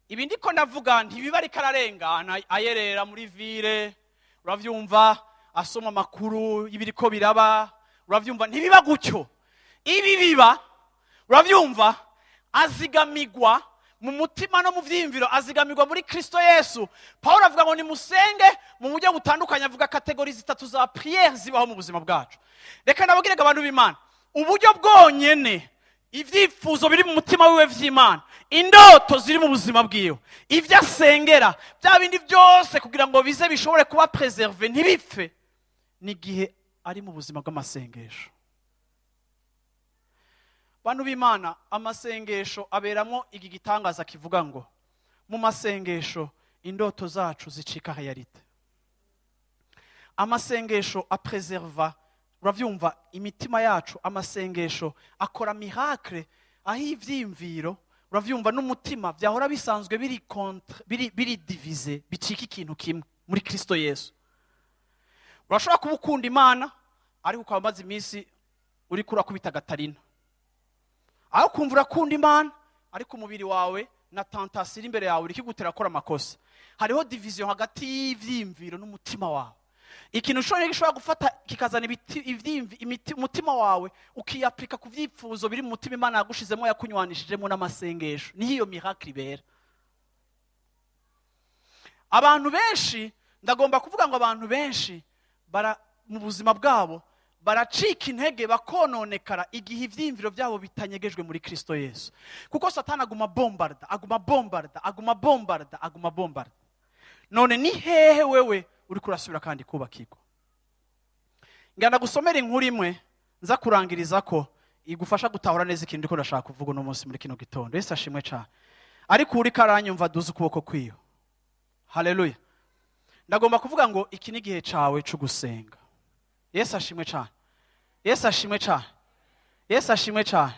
Ibi ndiko ndavuga ntibiba ariko ararengana ayerera muri ville, uravyumva, asoma amakuru y'ibiriko biraba, uravyumva, ntibiba gutyo. Ibi biba, uravyumva, azigamigwa mu mutima no mu vyiyumviro, azigamigwa muri Kristo Yesu. Paulo avuga ngo nimusenge mu buryo butandukanye, avuga kategori zitatu za prière zibaho mu buzima bwacu. Reka nababwire abantu b'Imana, uburyo bwonyene ivyifuzo biri mu mutima wiwe vy'Imana, indoto ziri mu buzima bwiwe, ivyo asengera, bya bindi byose kugira ngo bize bishobore kuba preserve ntibipfe, ni gihe ari mu buzima bw'amasengesho. Bantu b'Imana, amasengesho aberamo iki gitangaza kivuga ngo mu masengesho indoto zacu zicika realite. Amasengesho apreserva, uravyumva, imitima yacu. Amasengesho akora miracle aho ivyiyumviro, uravyumva, n'umutima vyahora bisanzwe biri contre, biri divise, bicika ikintu kimwe muri Kristo Yesu. Urashobora kuba ukunda Imana ariko ukaba umaze iminsi uriko urakubita gatarina, aho kumva urakunda Imana ariko umubiri wawe na tentation iri imbere yawe iri kigutera gukora amakosa. Hariho division hagati y'ivyiyumviro n'umutima wawe. Ikintu ushobora gishobora gufata kikazana umutima wawe ukiyaplika ku vyifuzo biri mu mutima Imana yagushizemo, yakunywanishijemo n'amasengesho. Niho iyo miracle ibera. Abantu benshi, ndagomba kuvuga ngo abantu benshi mu buzima bwabo baracika intege, bakononekara igihe ivyiyumviro byabo bitanyegejwe muri Kristo Yesu. Kuko Satani aguma bombarda, aguma bombarda, aguma bombarda, aguma bombarda. None ni hehe wewe uri kurasubira kandi kubakirwa? Nganda gusomera inkuru imwe nza kurangiriza ko igufasha gutahura neza ikintu ndiko ndashaka kuvuga uno munsi muri kino gitondo. Yesu ashimwe cyane. Ariko uri karanyumva duze ukuboko kwiyo. Haleluya. Ndagomba kuvuga ngo iki ni igihe cawe cyo gusenga. Yesu ashimwe cyane. Yesu ashimwe cyane. Yesu ashimwe cyane.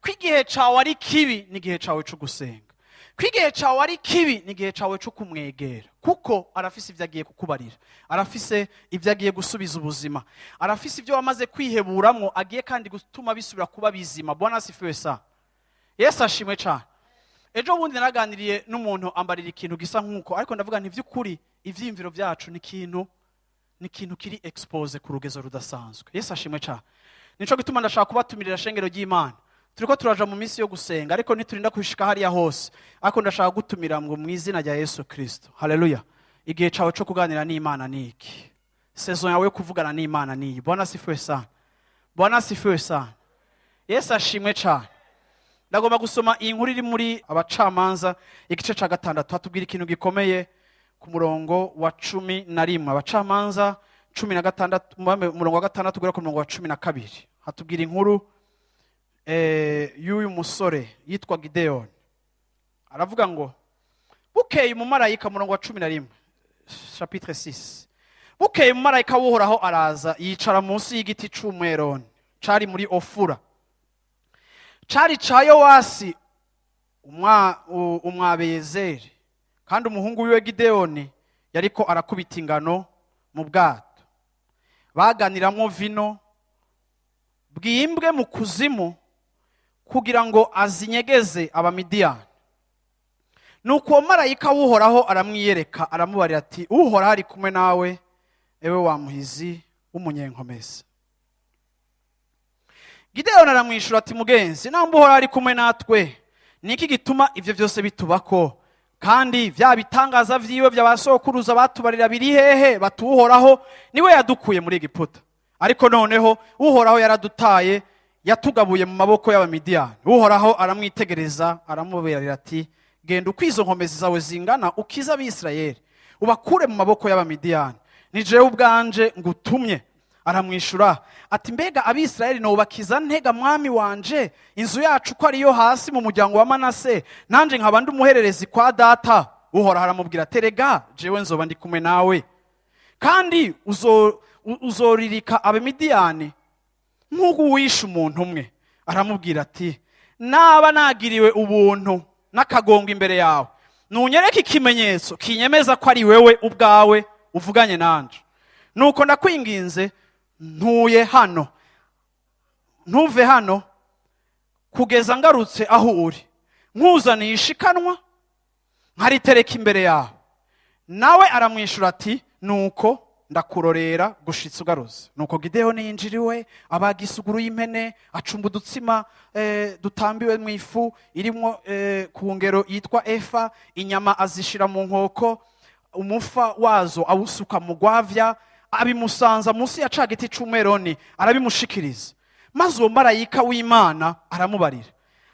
Ko igihe cawe ari kibi ni igihe cawe cyo gusenga. Ko igihe cawe ari kibi ni igihe cawe cyo kumwegera, kuko arafise ibyo agiye kukubarira, arafise ibyo agiye gusubiza ubuzima, arafise ibyo wamaze kwiheburamwo agiye kandi gutuma bisubira kuba bizima. Bwana asifiwe sana. Yesu ashimwe cyane. Ejo bundi naraganiriye n'umuntu ambarira ikintu gisa nkuko, ariko ndavuga nti vy'ukuri ivyiyumviro byacu ni ikintu kiri expose ku rugezo rudasanzwe. Yesu ashimwe cyane. Nico gituma ndashaka kubatumirira shengero ry'Imana. Turiko turaja mu minsi yo gusenga, ariko ntiturinda kushika hariya hose, ariko ndashaka gutumira ngo mu izina rya Yesu Kristo. Haleluya. Igihe cawe cyo kuganira n'Imana ni iki? Saison yawe yo kuvugana n'Imana ni iyi. Bwana asifiwe sana. Bwana asifiwe sana. Yesu ashimwe cyane. Ndagomba gusoma iyi nkuru iri muri Abacamanza igice ca 6, hatubwira ikintu gikomeye ku murongo wa 11. Abacamanza 16, umurongo wa 6 kugera ku murongo wa 12. Hatubwira inkuru y'uyu musore yitwa Gideon. Aravuga ngo bukeye umumarayika, murongo wa 11, chapitre 6. Bukeye umumarayika w'Uhoraho araza yicara munsi y'igiti c'umweroni cari muri Ofura, cari ca Yowasi umwabeyezeri, kandi umuhungu wiwe Gideoni yariko arakubita ingano mu bwato baganiramwo vino bwimbwe mu kuzimu kugira ngo azinyegeze Abamidiyani. Nuko uwo marayika w'Uhoraho aramwiyereka, aramubarira ati Uhoraho ari kumwe nawe, ewe wa muhizi w'umunyenkomezi. Gideoni aramwishura ati mugenzi, namba Uhoraho ari kumwe natwe, niki gituma ivyo vyose bitubako? Kandi vya bitangaza vyiwe vy'abasokuruza batubarira biri hehe? Batuhoraho niwe yadukuye muri Egiputa, ariko noneho Uhoraho yaradutaye, yatugabuye mu maboko y'Abamidiyani. Uhoraho aramwitegereza aramubarira ati genda uko izo nkomezi zawe zingana ukize Abisirayeli, ubakure mu maboko y'Abamidiyani, ni jewe ubwanje ngutumye. Aramwishura ati mbega Abisirayeli nobakiza ntega mwami wanje, inzu yacu ko ariyo hasi mu muryango wa Manase, nanje nkaba ndi umuhererezi kwa data? Uhoraho aramubwira ati erega jewe nzoba ndi kumwe nawe, kandi uzoririka Abamidiyani nk'uko wishe umuntu umwe. Aramubwira ati naba nagiriwe ubuntu n'akagongo imbere yawe, nunyereke ikimenyetso kinyemeza ko ari wewe ubwawe uvuganye nanje. Nuko ndakwinginze ntuye hano, ntuve hano kugeza ngarutse aho uri, nkuzaniye ishikanwa nkaritereka imbere yawe. Nawe aramwishura ati nuko ndakurorera gushitsa ugarutse. Nuko Gideoni yinjiriwe abaga isuguru y'impene, acumba udutsima dutambiwe mu ifu irimwo ku ngero yitwa efa, inyama azishira mu nkoko, umufa wazo awusuka mu gwavya, abimusanza munsi ya ca giti c'umweroni arabimushikiriza. Maze uwo marayika w'Imana aramubarira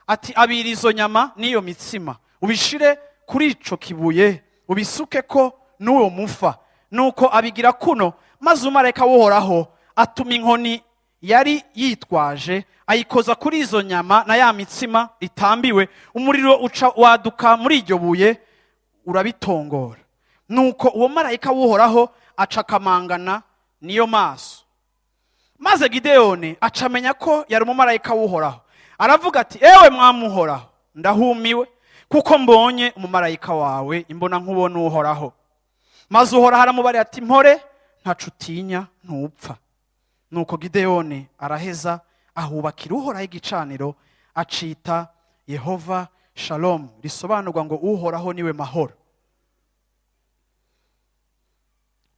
ati abira izo nyama n'iyo mitsima, ubishire kuri ico kibuye, ubisuke ko n'uwo mufa. Nuko abigira kuno, maze umumarayika w'Uhoraho atuma inkoni yari yitwaje ayikoza kuri izo nyama na ya mitsima itambiwe, umuriro uca waduka muri iryo buye urabitongora. Nuko uwo marayika w'Uhoraho aca akamangana niyo maso. Maze Gideoni acamenya ko yari umumarayika w'Uhoraho, aravuga ati ewe mwami Uhoraho, ndahumiwe kuko mbonye umumarayika wawe imbona nkubona Uhoraho. Maze Uhoraho aramubarira ati mpore, ntaco utinya, ntupfa. Nuko Gideoni araheza ahubakira Uhoraho igicaniro, acita Yehova Shalom, risobanurwa ngo Uhoraho niwe mahoro.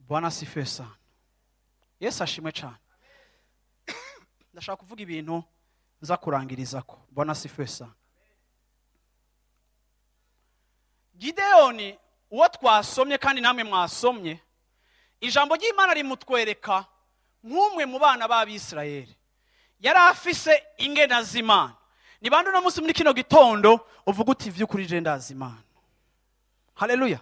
Bwana asifiwe sana. Yesu ashimwe cyane. Ndashaka kuvuga ibintu nza kurangirizako. Bwana asifiwe sana. Gideoni uwo twasomye kandi namwe mwasomye, ijambo ry'Imana rimutwereka nk'umwe mu bana b'Abisirayeli yari afise ingena z'Imana. Ni bande uno munsi muri kino gitondo uvuga uti vy'ukuri je ndazi Imana? Haleluya.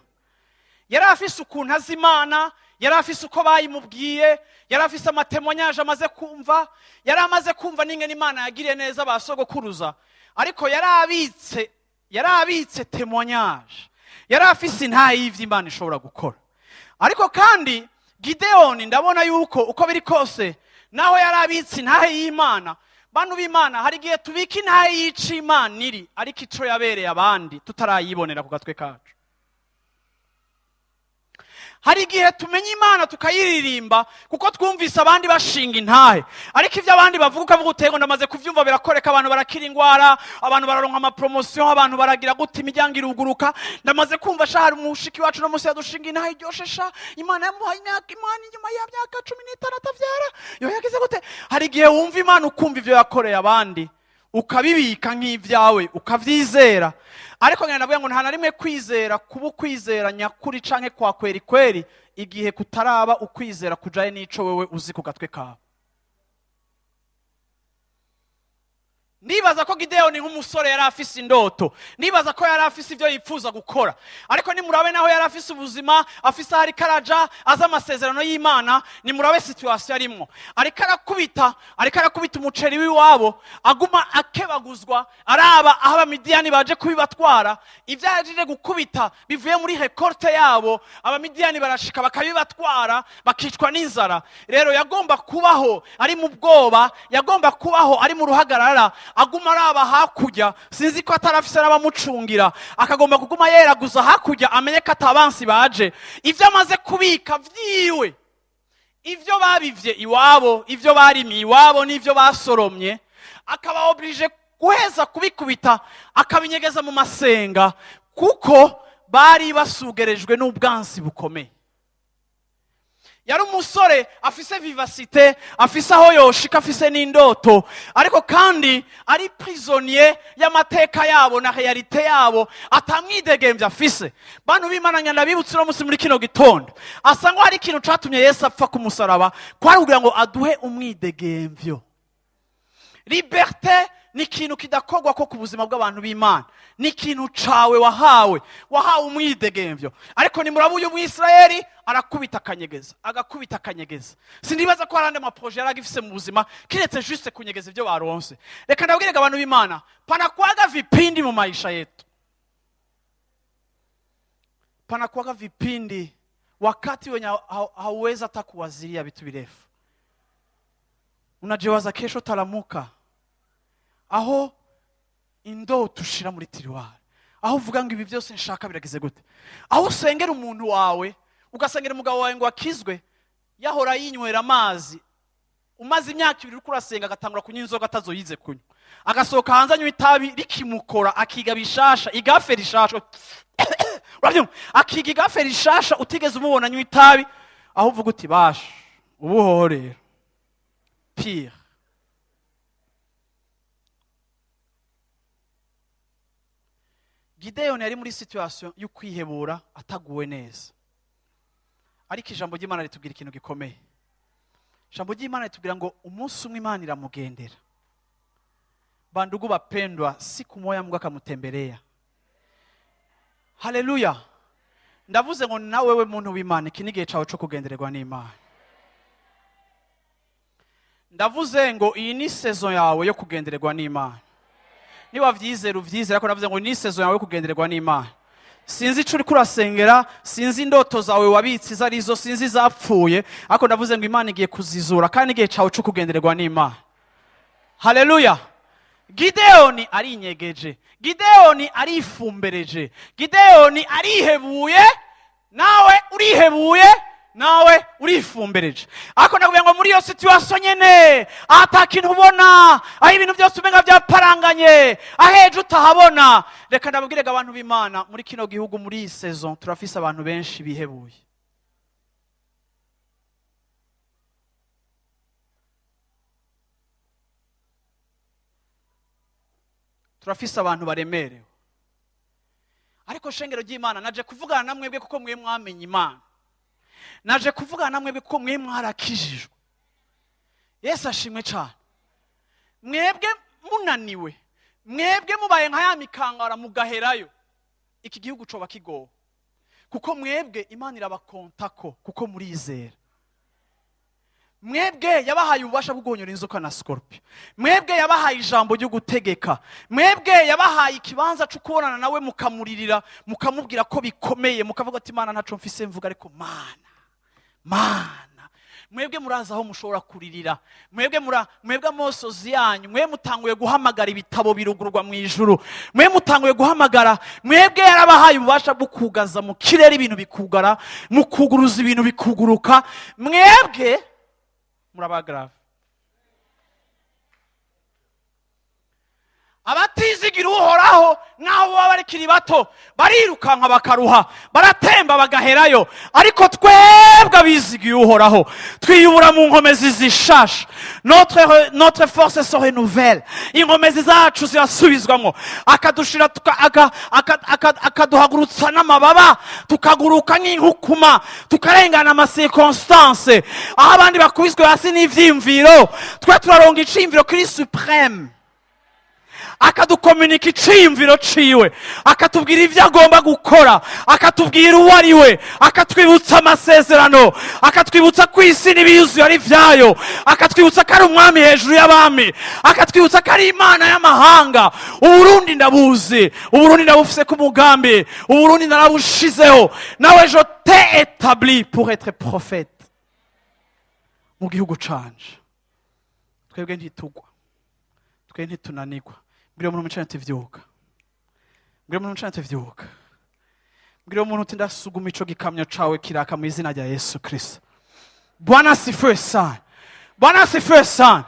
Yari afise ukuntu azi Imana, yari afise uko bayimubwiye, yari afise amatemonyaje amaze kumva, yari amaze kumva n'ingene Imana yagiriye neza ba sogokuruza, ariko yari abitse témoignage, yari afise intahe y'ivyo Imana ishobora gukora. Ariko kandi Gideoni ndabona yuko uko biri kose naho yarabitse intahe y'Imana. Bantu b'Imana, hari igihe tubika intahe y'Imana iri, ariko ico yabereye abandi tutarayibonera ku gatwe kacu. Hari igihe tumenya Imana tukayiririmba kuko twumvise abandi bashinga intahe, ariko ivyo abandi bavuga ukavuga utego ndamaze kuvyumva birakoreka, abantu barakira ingwara, abantu bararonka ama promotion, abantu baragira gute, imiryango iruguruka. Ndamaze kumva sha hari umushiki wacu no musi yadushinga intahe iryoshe sha, Imana yamuhaye imyaka, Imana inyuma ya myaka 15 atavyara, yo yagize gute. Hari igihe wumva Imana ukumva ivyo yakoreye abandi ukabibika nk'ivyawe ukavyizera, ariko ngenda ndavuga ngo nta na rimwe kwizera kuba ukwizera nyakuri canke kwa kweri kweri igihe kutaraba ukwizera kujaye n'ico wewe uzi ku gatwe kawe. Nibaza ko Gideoni nk'umusore yari afise indoto, nibaza ko yari afise ivyo yipfuza gukora, ariko nimurabe naho yari afise ubuzima, afise ahari karaja, azi amasezerano y'Imana, nimurabe situation arimwo. Ariko arakubita umuceri w'iwabo, aguma akebaguzwa, araba aho abamidiyani baje kubibatwara, ivyo yaje gukubita bivuye muri rekolte yabo, abamidiyani barashika bakabibatwara, bakicwa n'inzara. Rero yagomba kubaho ari mu bwoba, yagomba kubaho ari mu ruhagarara, aguma araba hakurya, sinzi ko atarafise n'abamucungira, akagomba kuguma yeraguza hakurya amenye ko atabansi baje. Ivyo amaze kubika vyiwe, ivyo babivye iwabo, ivyo barimiye iwabo n'ivyo basoromye, akaba oblige guheza kubikubita akabinyegeza mu masenga, kuko bari basugerejwe n'ubwansi bukomeye. Yari umusore afise vivacité, afise aho yoshika, afise n'indoto, ariko kandi ari prisonnier y'amateka yabo na réalité yabo, atamwidegemvya afise. Bantu b'Imana, ndabibutse uno musi muri kino gitondo, asa ngo hari ikintu catumye Yesu apfa ku musaraba, kwari kugira ngo aduhe umwidegemvyo. Liberté ni ikintu kidakorwa ko ku buzima bw'abantu b'Imana, ni ikintu cawe wahawe, wahawe umwidegemvyo. Ariko nimuraba uyu Mwisirayeli arakubita akanyegeza, agakubita akanyegeza. Sinibaza ko hari andi maproje yari agifise mu buzima kiretse juste kunyegeza ivyo baronse. Reka ndabwire abantu b'Imana, panakuwaga vipindi mu maisha yetu, panakuwaga vipindi wakati wenye hauwezi hata kuwazilia vitu virefu. Unajiwaza kesho taramuka, aho indoto ushira muri tiroir, aho uvuga ngo ibi byose nshaka biragize gute, aho usengera umuntu wawe, ugasengera umugabo wawe ngo akizwe, yahora yinywera amazi, umaze imyaka ibiri uriko urasenga agatangura kunywa inzoga atazoyize kunywa, agasohoka hanze anywa itabi rikimukora, akiga bishasha, igafe rishasha, urabyumva, akiga igafe rishasha utigeze umubona anywa itabi, aho uvuga uti basha ubuhoho rero pire. Gideon yari muri situation yo kwihebura, ataguwe neza. Ariko ijambo ry'Imana ritubwira ikintu gikomeye. Ijambo ry'Imana ritubwira ngo umunsi umwe Imana iramugendera. Bandugu bapendwa, siku moya Mungu akamutembelea. Haleluya. Ndavuze ngo na wewe muntu w'Imana, iki ni igihe cawe co kugendererwa n'Imana. Ndavuze ngo iyi ni saison yawe yo kugendererwa n'Imana. Niba vyizera uvyizera, ariko ndavuze ngo ni saison yawe yo kugendererwa n'Imana. Sinzi ico uriko urasengera, sinzi indoto zawe wabitse izo arizo, sinzi izapfuye, ariko ndavuze ngo Imana igiye kuzizura kandi igihe cawe co kugendererwa n'Imana. Haleluya. Gideoni arinyegeje, Gideoni arifumbereje, Gideoni arihebuye, nawe urihebuye, nawe urifumbereje. Ariko ndakubwira ngo muri iyo situation nyene, ata kintu ubona, aho ibintu byose umenga byaparanganye, aheje utahabona. Reka ndababwire abantu b'Imana, muri kino gihugu muri iyi saison turafise abantu benshi bihebuye. Turafise abantu baremerewe. Ariko shengero ry'Imana, naje kuvugana na mwebwe kuko mwe mwamenye Imana. Naje kuvugana na mwebwe kuko mwe mwarakijijwe. Yesu ashimwe cyane. Mwebwe munaniwe, mwebwe mubaye nka ya mikangara mugaherayo, iki gihugu coba kigowe. Kuko mwebwe Imana irabakontako kuko murizera. Mwebwe yabahaye ububasha bwo guhonyora inzoka na scorpion. Mwebwe yabahaye ijambo ryo gutegeka. Mwebwe yabahaye ikibanza cyo kubonana nawe, mukamuririra, mukamubwira ko bikomeye, mukavuga ati: "Imana, ntaco mfise mvuga, ariko Mana, Mana." Mwebwe murazi aho mushobora kuririra. Mwebwe mura mwebwe amosozi yanyu, mwe mutanguye guhamagara, ibitabo birugurwa mu ijuru. Mwe mutanguye guhamagara. Mwebwe yarabahaye ububasha bwo kugaza mu kirere ibintu bikugara, mukuguruza ibintu bikuguruka. Mwebwe murabagrave. Abatizigira Uhoraho, nk'aho baba bakiri bato, barirukanka bakaruha, baratemba bagaherayo. Ariko twebwe abizigiye Uhoraho twiyubura mu nkomezi zishasha. Notre force se renouvelle, inkomezi zacu zirasubizwamo, akadushira akaduhagurutsa n'amababa, tukaguruka nk'inkukuma, tukarengana amacirconstances. Aho abandi bakubiswe hasi n'ivyiyumviro, twe turaronga iciyumviro kiri suprême. Akadukominika iciyumviro ciwe, akatubwira ibyo agomba gukora, akatubwira uwo ari we, akatwibutsa amasezerano, akatwibutsa ko isi n'ibiyuzuye ari ibyayo, akatwibutsa ko ari umwami hejuru y'abami, akatwibutsa ko ari Imana y'amahanga. Uburundi ndabuzi, Uburundi ndabufise ku mugambi, Uburundi narabushizeho. Nawe, je t'ai établi pour être prophète mu gihugu canje. Twebwe ntitugwa, twe ntitunanirwa. Mbwira umuntu mwicaranye uti: "Vyuka." Mbwira umuntu mwicaranye uti: "Vyuka." Mbwira umuntu uti: "Ndasuguma ico gikamyo cawe kiraka mu izina rya Yesu Kristo." Bwana asifiwe sana, Bwana asifiwe sana.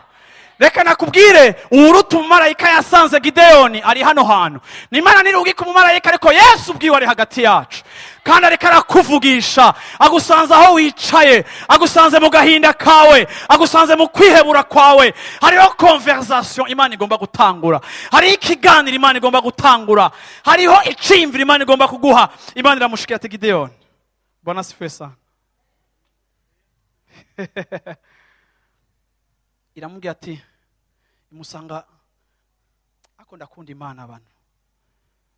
Reka nakubwire, uwuruta umumarayika yasanze Gideyoni ari hano hantu. Ni Imana nirugika umumarayika, ariko Yesu ubwiwe ari hagati yacu kandi ariko arakuvugisha. Agusanze aho wicaye, agusanze mu gahinda kawe, agusanze mu kwihebura kwawe. Hariho conversation Imana igomba gutangura, hariho ikiganiro Imana igomba gutangura, hariho iciyumviro Imana igomba kuguha. Imana iramushikira ati: "Gideyoni." Bwana asifiwe sana. Iramubwira ati, imusanga ako. Ndakunda Imana, abantu.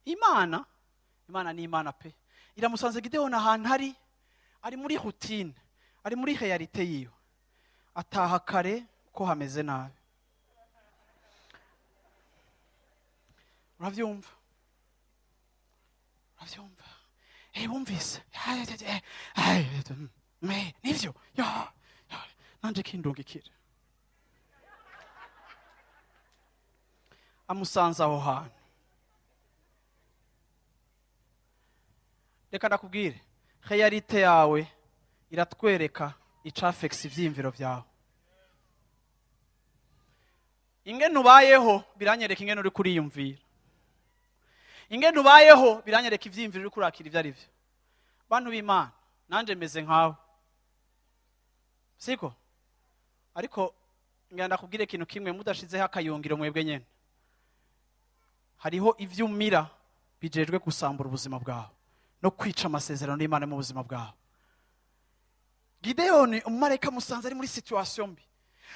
Imana, Imana ni Imana pe. Iramusanze Gideyoni ahantu ari muri routine, ari muri réalité yiwe. Ataha kare ko hameze nabi, uravyumva, uravyumva. Wumvise? Nivyo ya, ya, nanje kindungikira. Amusanze aho hantu. Reka ndakubwire, réalité yawe iratwereka icafekisa ivyiyumviro vyawe. Ingene ubayeho biranyereka ingene uri kuriyumvira. Ingene ubayeho biranyereka ivyiyumviro uri kurakira ivyo ari vyo. Bantu b'Imana, nanje meze nkawe, siko? Ariko ngenda ndakubwire ikintu kimwe: mudashizeho akayungiro, mwebwe nyene hariho ivyo umira bijejwe gusambura ubuzima bwawe no kwica amasezerano y'Imana mu buzima bwawe. Gideyoni, umumarayika amusanze ari muri situation mbi,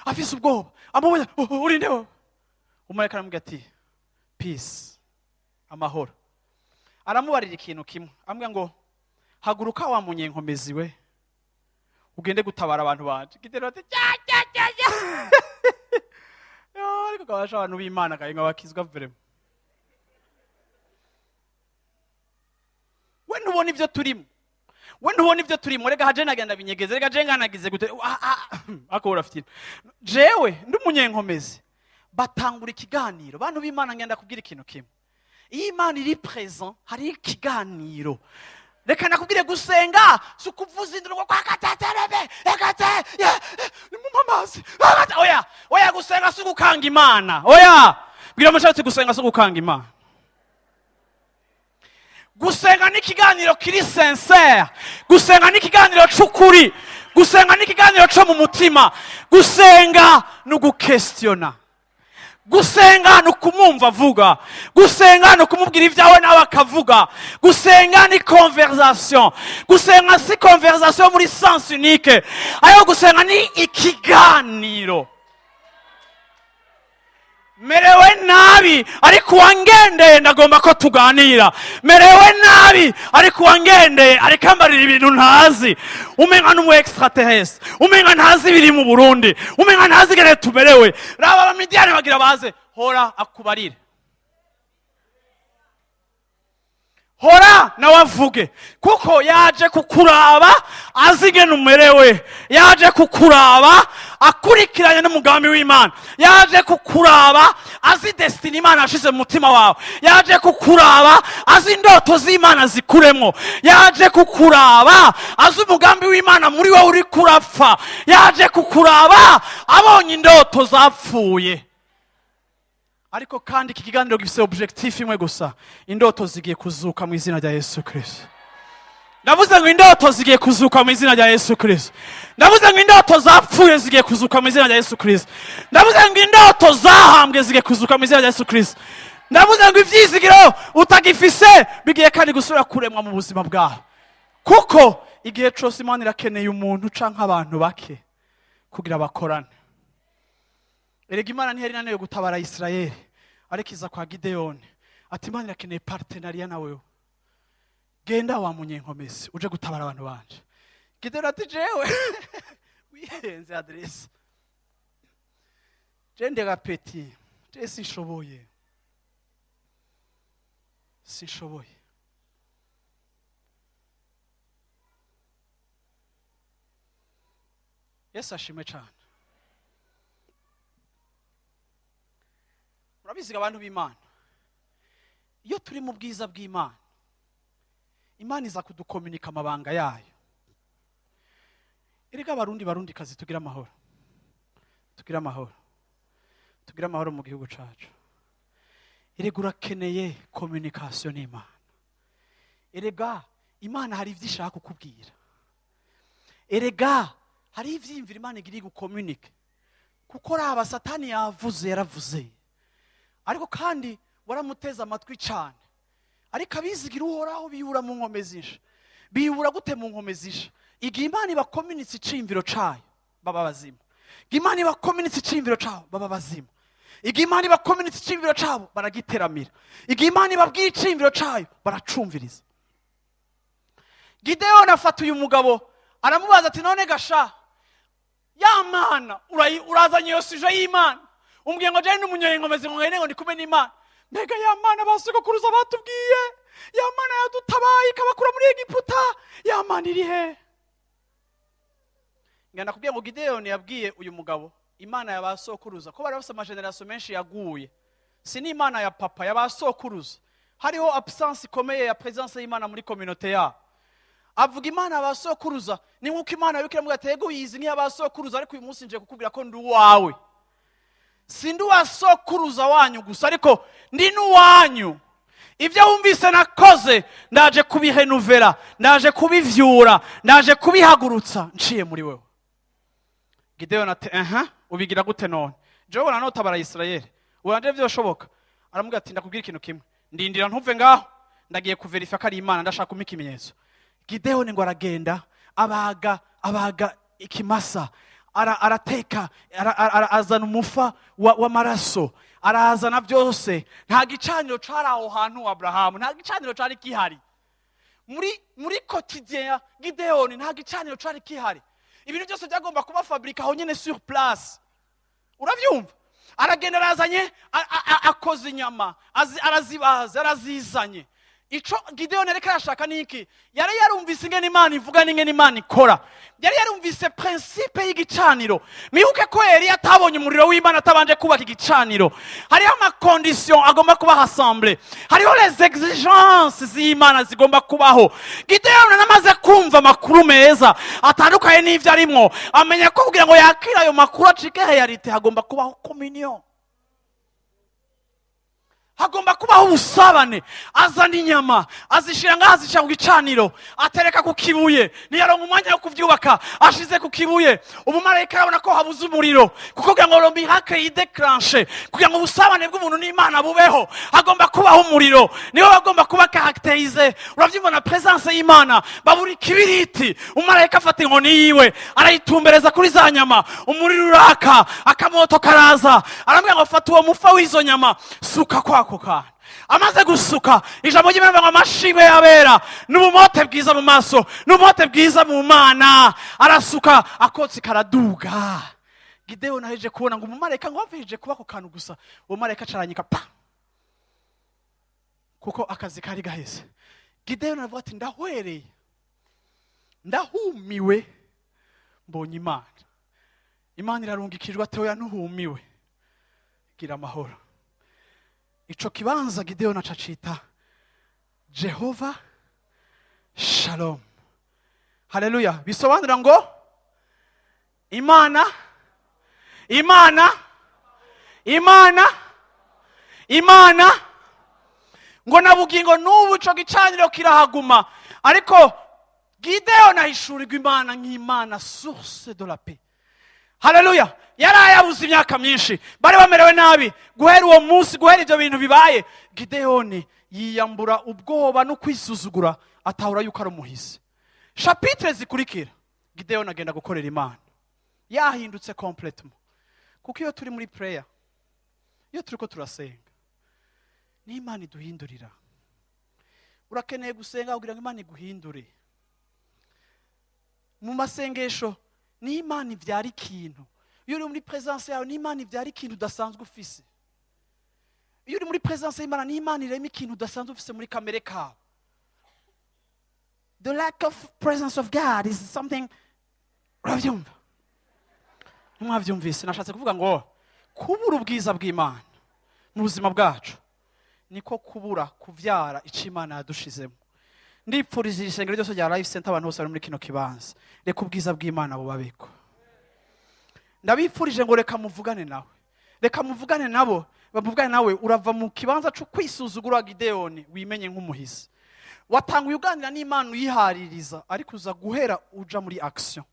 afise ubwoba. Amubonye: "Oh, oh, uri nde wowe?" Umumarayika aramubwira ati: "Peace, amahoro." Aramubarira ikintu kimwe, amubwira ngo: "Haguruka wa munyenkomezi we, ugende gutabara abantu banje." Gideyoni ati: "Jya jya jya jya." Yo, ariko kabasha abantu b'Imana kayenga bakizwa vraiment. We ntubona ibyo turimo, we ntubona ibyo turimo. Reka haje nagenda binyegeze, reka je nganagize gute. Ah, ah, ako urafite jewe ndi umunyenkomezi. Batangura ikiganiro. Bantu b'Imana, ngenda kubwira ikintu kimwe: iyo Imana iri present, hari ikiganiro. Reka nakubwire, gusenga si ukuvuza induru ngo kwakateterebe ekate nimumpe amazi akate. Oya, oya, gusenga si ugukanga Imana, oya. Bwira umushatsi: "Gusenga si ugukanga Imana." Gusenga ni ikiganiro kiri sincère, gusenga ni ikiganiro c'ukuri, gusenga ni ikiganiro co mu mutima. Gusenga ni ugukesitiona, gusenga ni ukumwumva avuga, gusenga ni ukumubwira ibyawe nawe akavuga. Gusenga ni conversation. Gusenga si conversation muri sens unique, ariko gusenga ni ikiganiro. Merewe nabi. Nabi, ariko uwangendeye ndagomba ko tuganira. Merewe nabi, ariko uwangendeye ariko ambarira ibintu ntazi. Umenga n'umu extraterrestre, umenga ntazi ibiri mu Burundi, umenga ntazi ingene tumerewe. Raba, Abamidiyani bagira baze. Hora akubarire, hora nawe avuge, kuko yaje kukuraba azi ingene umerewe, yaje kukuraba akurikiranye n'umugambi w'Imana, yaje kukuraba azi destinée Imana yashize mu mutima wawe, yaje kukuraba azi indoto z'Imana zikuremwo, yaje kukuraba azi umugambi w'Imana muri wowe uri kurapfa, yaje kukuraba abonye indoto zapfuye. Ariko kandi iki kiganiro gifite objectif imwe gusa: indoto zigiye kuzuka mu izina rya Yesu Kristo. Ndavuze ngo indoto zigiye kuzuka mu izina rya Yesu Kristo. Ndavuze ngo indoto zapfuye zigiye kuzuka mu izina rya Yesu Kristo. Ndavuze ngo indoto zahambwe zigiye kuzuka mu izina rya Yesu Kristo. Ndavuze ngo ivyizigiro utagifise bigiye kandi gusubira kuremwa mu buzima bwawe, kuko igihe cose Imana irakeneye umuntu canke abantu bake kugira bakorane. Erega Imana ntiyari inaniwe gutabara Isirayeli, ariko iza kwa Gideyoni ati: "Imana irakeneye partenariat na wewe. Genda wa munyenkomezi, uje gutabara abantu banje." Gideyoni ati: "Jewe wihenze adresse, je ndega petit, je sinshoboye, sinshoboye." Yesu ashimwe cyane. Murabiziga, abantu b'Imana, iyo turi mu bwiza bw'Imana, Imana iza kudukominika amabanga yayo. Erega Abarundi, Barundi kazi, tugira amahoro, tugira amahoro, tugira amahoro mu gihugu cacu. Erega urakeneye communication n'Imana. Erega Imana hari ivyo ishaka kukubwira. Erega hari ivyiyumviro Imana igira igukomunike, kuko raba, Satani yavuze, yaravuze, ariko kandi waramuteze amatwi cyane. Ariko abizigira Uhoraho bibura mu nkomezi nsha. Bibura gute mu nkomezi nsha? Igihe Imana ibakominitse iciyumviro cayo, baba bazima. Igihe Imana ibakominitse iciyumviro cabo, baba bazima. Igihe Imana ibakominitse iciyumviro cabo, baragiteramira. Igihe Imana ibabwiye iciyumviro cayo, baracumviriza. Gideyoni afata uyu mugabo, aramubaza ati: "None gasha, ya Mana urazanye iyo sujet y'Imana, umbwiye ngo jane n'umunyenkomezi, ngo ngende ngo ndi kumwe n'Imana. Mbega ya Mana basogokuruza batubwiye, ya Mana yadutabaye ikabakura muri Egiputa, ya Mana iri he?" Ngenda kubwiye ngo Gideyoni yabwiye uyu mugabo Imana ya basokuruza, ko bari bafite amageneration menshi yaguye. Si n'Imana ya papa, ya basokuruza. Hariho absence ikomeye ya présence y'Imana muri communauté yabo. Avuga Imana basokuruza ni nk'uko Imana yabikira mu gatego yizi nk'iya basokuruza. Ariko uyu munsi nje kukubwira ko ndi uwawe. Si ndi uwa sokuruza wanyu gusa, ariko ndi n'uwanyu. Ibyo wumvise nakoze, ndaje kubihenuvera, ndaje kubivyura, ndaje kubihagurutsa nciye muri wewe. Gideyoni ati: "Aha, ubigira gute none? Jewe ubona notabara Isirayeli? Ubona vyoshoboka?" Aramubwira ati: "Ndakubwira ikintu kimwe, ndindira, ntuve ngaho, ndagiye kuverifa ko ari Imana, ndashaka kumpa ikimenyetso." Gideyoni ngo aragenda, abaga ikimasa, arateka, azana umufa w'amaraso, arazana byose. Nta gicaniro cari aho hantu, Aburahamu, nta gicaniro cari gihari muri quotidien ya Gideyoni. Nta gicaniro cari gihari. Ibintu byose byagomba kuba fabriqué aho nyene sur place. Uravyumva? Aragenda, arazanye, akoze inyama, arazibaza, arazizanye. Ico Gideyoni ariko arashaka ni iki? Yari yarumvise ingene Imana ivuga n'ingene Imana ikora. Yari yarumvise principe y'igicaniro. Mwibuke ko Eliya atabonye umuriro w'Imana atabanje kubaka igicaniro. Hariho amaconditions agomba kuba rassemblé, hariho les exigences z'Imana zigomba kubaho. Gideyoni anamaze kumva amakuru meza atandukanye n'ivyo arimwo, amenya ko kugira ngo yakire ayo makuru acike réalité, hagomba kubaho communion. Hagomba kubaho ubusabane. Azana inyama, azishyira ngaho, azishyira ku gicaniro, atereka ku kibuye. Ntiyaronka umwanya wo kubyubaka, ashize ku kibuye. Umumarayika arabona ko habuze umuriro, kuko kugira ngo miracle yidéclenche, kugira ngo ubusabane bw'umuntu n'Imana bubeho, hagomba kubaho umuriro. Niwe bagomba kuba caractérisé, urabyibona, présence y'Imana. Babura ikibiriti, umumarayika afata inkoni yiwe, arayitumbereza kuri za nyama, umuriro uraka, akamoto karaza. Arambwira ngo: "Fata uwo mufa w'izo nyama, suka kwako kantu." Amaze gusuka, ijambo ry'Imana rivuga ngo amashimwe y'abera n'ubumote bwiza mu maso, n'ubumote bwiza mu Mana. Arasuka, akotsi karaduga. Gideyoni aheje kubona ngo umumarayika ngo aveje kuba ako kantu gusa, uwo marayika acaranyika pa, kuko akazi kari gaheze. Gideyoni aravuga ati: "Ndahwereye, ndahumiwe, mbonye Imana." Imana irarungikijwe ati: "Oya, ntuhumiwe, gira amahoro." Ico kibanza Gideyoni acacita Jehova Shalom. Haleluya! Bisobanura ngo Imana, Imana, Imana, Imana. Ngo na bugingo n'ubu ico gicaniro kirahaguma. Ariko Gideyoni ahishurirwa Imana nk'Imana source de la paix. Haleluya! Yari ayabuze imyaka myinshi, bari bamerewe nabi. Guhera uwo munsi, guhera ibyo bintu bibaye, Gideyoni yiyambura ubwoba no kwisuzugura, atahura yuko ari umuhizi. Chapitre zikurikira, Gideyoni agenda gukorera Imana yahindutse complètement, kuko iyo turi muri prayer, iyo turi ko turasenga, n'Imana iduhindurira. Urakeneye gusenga kugira ngo Imana iguhindure. Mu masengesho niho Imana ibyara ikintu. Iyo uri muri présence yawe, niho Imana ibyara ikintu udasanzwe ufise. Iyo uri muri présence y'Imana, niho Imana irema ikintu udasanzwe ufise muri kamere kawe. The lack of presence of God is something, urabyumva? Ntimwabyumvise? Nashatse kuvuga ngo kubura ubwiza bw'Imana mu buzima bwacu niko kubura kubyara icyo Imana yadushizemo. Ndipfuriza isengero ryose rya Life Center, abantu bose bari muri kino kibanza, reka ubwiza bw'Imana bubabeko. Ndabifurije ngo reka muvugane nawe, reka muvugane nabo, bamuvugane nawe. Urava mu kibanza cyo kwisuzugura Gideyoni, wimenye nk'umuhizi. Watanguye uganira n'Imana, uyihaririza, ariko uza guhera uja muri action.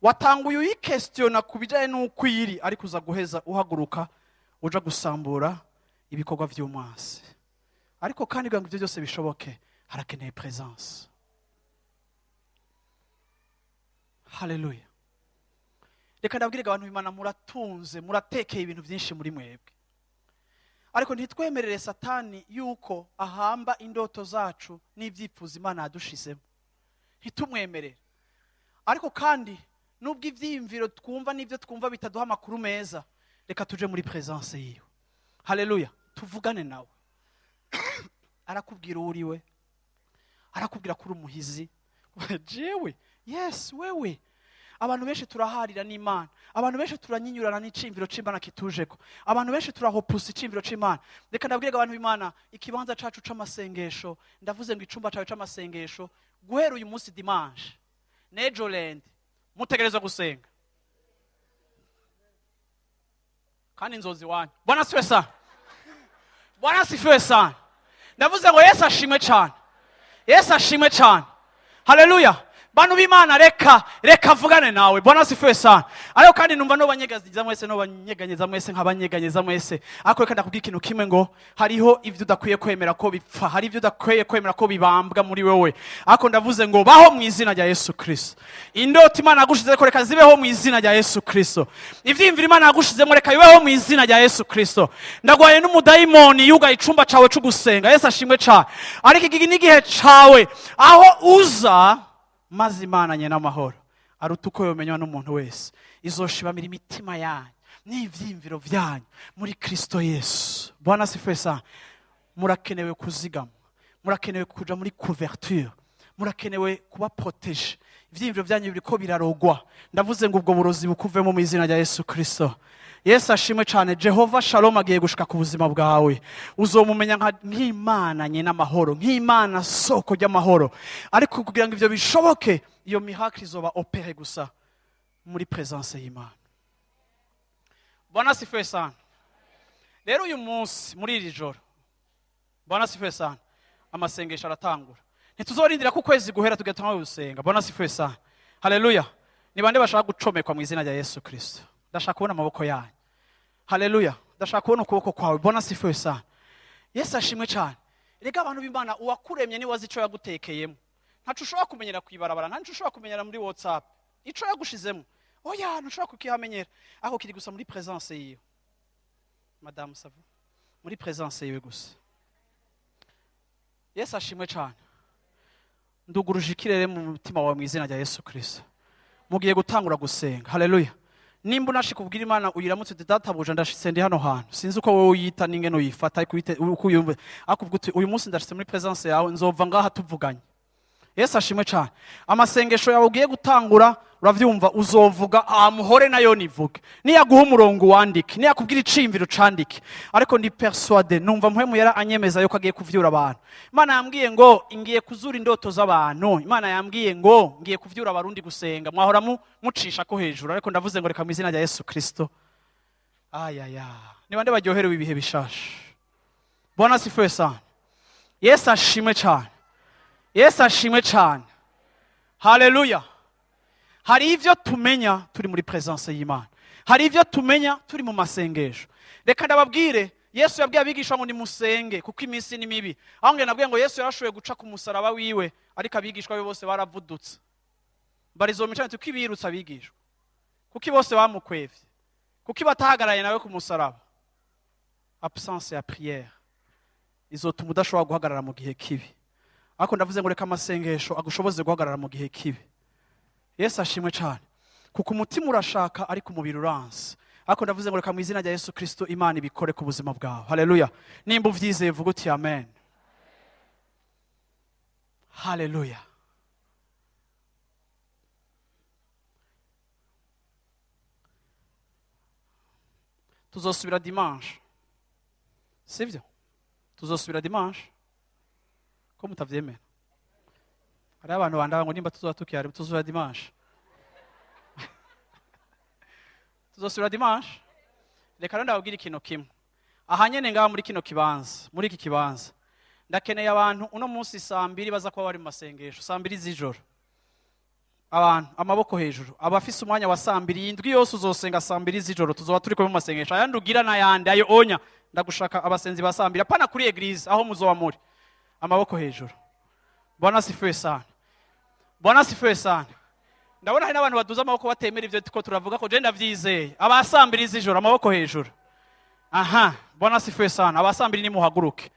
Watanguye uyiquestionna ku bijyanye n'uko iri, ariko uza guheza uhaguruka uja gusambura ibikorwa by'umwasi. Ariko kandi kugira ngo ibyo byose bishoboke, harakeneye présence. Haleluya! Reka ndabwire abantu b'Imana, muratunze, muratekeye ibintu byinshi muri mwebwe, ariko ntitwemerere Satani yuko ahamba indoto zacu n'ibyifuzo Imana yadushizemo. Ntitumwemerere. Ariko kandi nubwo ibyiyumviro twumva n'ibyo twumva bitaduha amakuru meza, reka tuje muri présence yiwe. Haleluya! Tuvugane nawe. Arakubwira uwo uriwe, arakubwira ko uri umuhizi. Jewe? Yes, wewe. Abantu benshi turaharira n'Imana, abantu benshi turanyinyurana n'iciyumviro c'Imana kitujeko, abantu benshi turahopusa iciyumviro c'Imana. Reka ndabwire abantu b'Imana, ikibanza cacu c'amasengesho, ndavuze ngo icumba cawe c'amasengesho, guhera uyu munsi dimanche n'ejo lundi, mutegerezwa gusenga kandi nzozi iwanyu. Bwana asifiwe sana! Bwana asifiwe sana! Ndavuze ngo Yesu ashimwe cyane! Yesu ashimwe cyane! Haleluya! Bantu b'Imana, reka avugane nawe. Bwana asifiwe sana! Ariko kandi numva nobanyeganyeza mwese, nobanyeganyeza mwese, nkabanyeganyeza mwese. Ariko reka ndakubwira ikintu kimwe, ngo hariho ibyo udakwiye kwemera ko bipfa, hari ibyo udakwiye kwemera ko bibambwa muri wewe. Ariko ndavuze ngo baho mu izina rya Yesu Kristo. Indoto Imana yagushize ko, reka zibeho mu izina rya Yesu Kristo. Ivyiyumviro Imana yagushizemo, reka bibeho mu izina rya Yesu Kristo. Ndagwaye n'umudayimoni yugaye icumba cawe co gusenga. Yesu ashimwe cane! Ariko iki n'igihe cawe aho uza, maze Imana nye n'amahoro aruta uko yomenywa n'umuntu wese izoshibamira imitima yanyu n'ivyiyumviro vyanyu muri Kristo Yesu. Bwana asifiwe sana! Murakenewe kuzigama, murakenewe kuja muri couverture, murakenewe kuba protégé. Ivyiyumviro vyanyu biriko birarogwa. Ndavuze ngo ubwo burozi bukuvemo mu izina rya Yesu Kristo. Yesu ashimwe cyane! Jehova Shalom agiye gushika ku buzima bwawe. Uzomumenya nk'Imana nye n'amahoro, nk'Imana soko ry'amahoro. Ariko kugira ngo ivyo bishoboke, iyo miracle izoba opéré gusa muri présence y'Imana. Bwana asifiwe sana! Rero uyu munsi, muri iri joro Bwana sifiwe sana. Amasengesho aratangura. Ntituzorindira ko ukwezi guhera tugatanga gusenga. Bwana sifiwe sana. Haleluya. Ni bande bashaka gucomekwa mu izina rya Yesu Kristo? Ndashaka kubona amaboko yanyu. Haleluya. Ndashaka kubona ukuboko kwawe. Bwana sifiwe sana. Yesu ashimwe cyane. Rega abantu b'Imana, uwakuremye ni wazi ico yagutekeyemo. Ntaco ushobora kumenyera kwibarabara, ntaco ushobora kumenyera muri WhatsApp. Ico yagushizemo, oya, ntushobora kukihamenyera. Aho kiri gusa muri presence yiwe. Madame Savu, muri presence yiwe gusa. Yesu ashimwe cyane. Nduguruje ikirere mu mutima wawe mu izina rya Yesu Kristo. Mugiye gutangura gusenga. Haleluya. Nimba unashika ubwira Imana uyiramutse uti databuja ndashitse ndi hano hantu. Sinzi uko wowe uyita n'ingene uyifata, ariko uko uyumva. Akuvuga uti uyu munsi ndashitse muri presence yawe, nzova ngaha tuvuganye. Yesu ashimwe cyane. Amasengesho yawe ugiye gutangura, uravyumva, uzovuga amuhore nayo nivuge. Niyaguha umurongo wandike, niyakubwira iciyumviro candike. Ariko ndi persuadé, numva Mpwemu Yera anyemeza yuko agiye kuvyura abantu. Imana yambwiye ngo ngiye kuzura indoto z'abantu. Imana yambwiye ngo ngiye kuvyura abarundi gusenga. Mwahora mucisha ko hejuru, ariko ndavuze ngo reka mu izina rya Yesu Kristo. Ayaya. Ni bande baryoherewe ibihe bishasha? Bwana sifiwe sana. Yesu ashimwe cyane. Yesu ashimwe cyane. Haleluya. Hari ivyo tumenya turi muri presence y'Imana. Hari ivyo tumenya turi mu masengesho. Reka ndababwire, Yesu yabwiye abigishwa ngo nimusenge kuko iminsi ni mibi. Aho nge nabwiye ngo Yesu yarashoboye guca ku musaraba wiwe, ariko abigishwa be bose baravudutse. Barizomicana tuko ibirutsa abigishwa. Kuki bose bamukwevye? Kuki batahagaranye nawe ku musaraba? Absence ya prière izotuma udashobora guhagarara mu gihe kibi. Ariko ndavuze ngo reka amasengesho agushoboze guhagarara mu gihe kibi. Yesu ashimwe cyane. Kuko umutima urashaka ariko umubiri uranse. Ariko ndavuze ngo reka mu izina rya Yesu Kristo Imana ibikore ku buzima bwawe. Haleluya. Nimba uvyizeye vuga uti amen. Haleluya. Tuzosubira dimanche. Sivyo? Tuzosubira dimanche. Ko mutavyemera? Hari abantu bandaba ngo nimba tuzoba tukihari tuzosubira dimanche. Tuzosubira dimanche. Reka rero ndababwire ikintu kimwe. Aha nyene ngaha muri kino kibanza, muri iki kibanza, ndakeneye abantu uno munsi saa mbiri baza kuba bari mu masengesho, saa mbiri z'ijoro. Abantu amaboko hejuru, abafise umwanya wa saa mbiri, indwi yose uzosenga saa mbiri z'ijoro, tuzoba turi kumwe mu masengesho. Ayandi ugira n'ayandi, ayo onya, ndagushaka abasenzi ba saa mbiri, apana kuri eglise aho muzoba muri. Amaboko hejuru. Bwana sifiwe sana. Bwana sifiwe sana. Ndabona hari n'abantu baduza amaboko batemera ivyo tuko turavuga ko je ndavyizeye. Aba saa mbiri z'ijoro amaboko hejuru. Aha, Bwana sifiwe sana. Aba saa mbiri nimuhaguruke.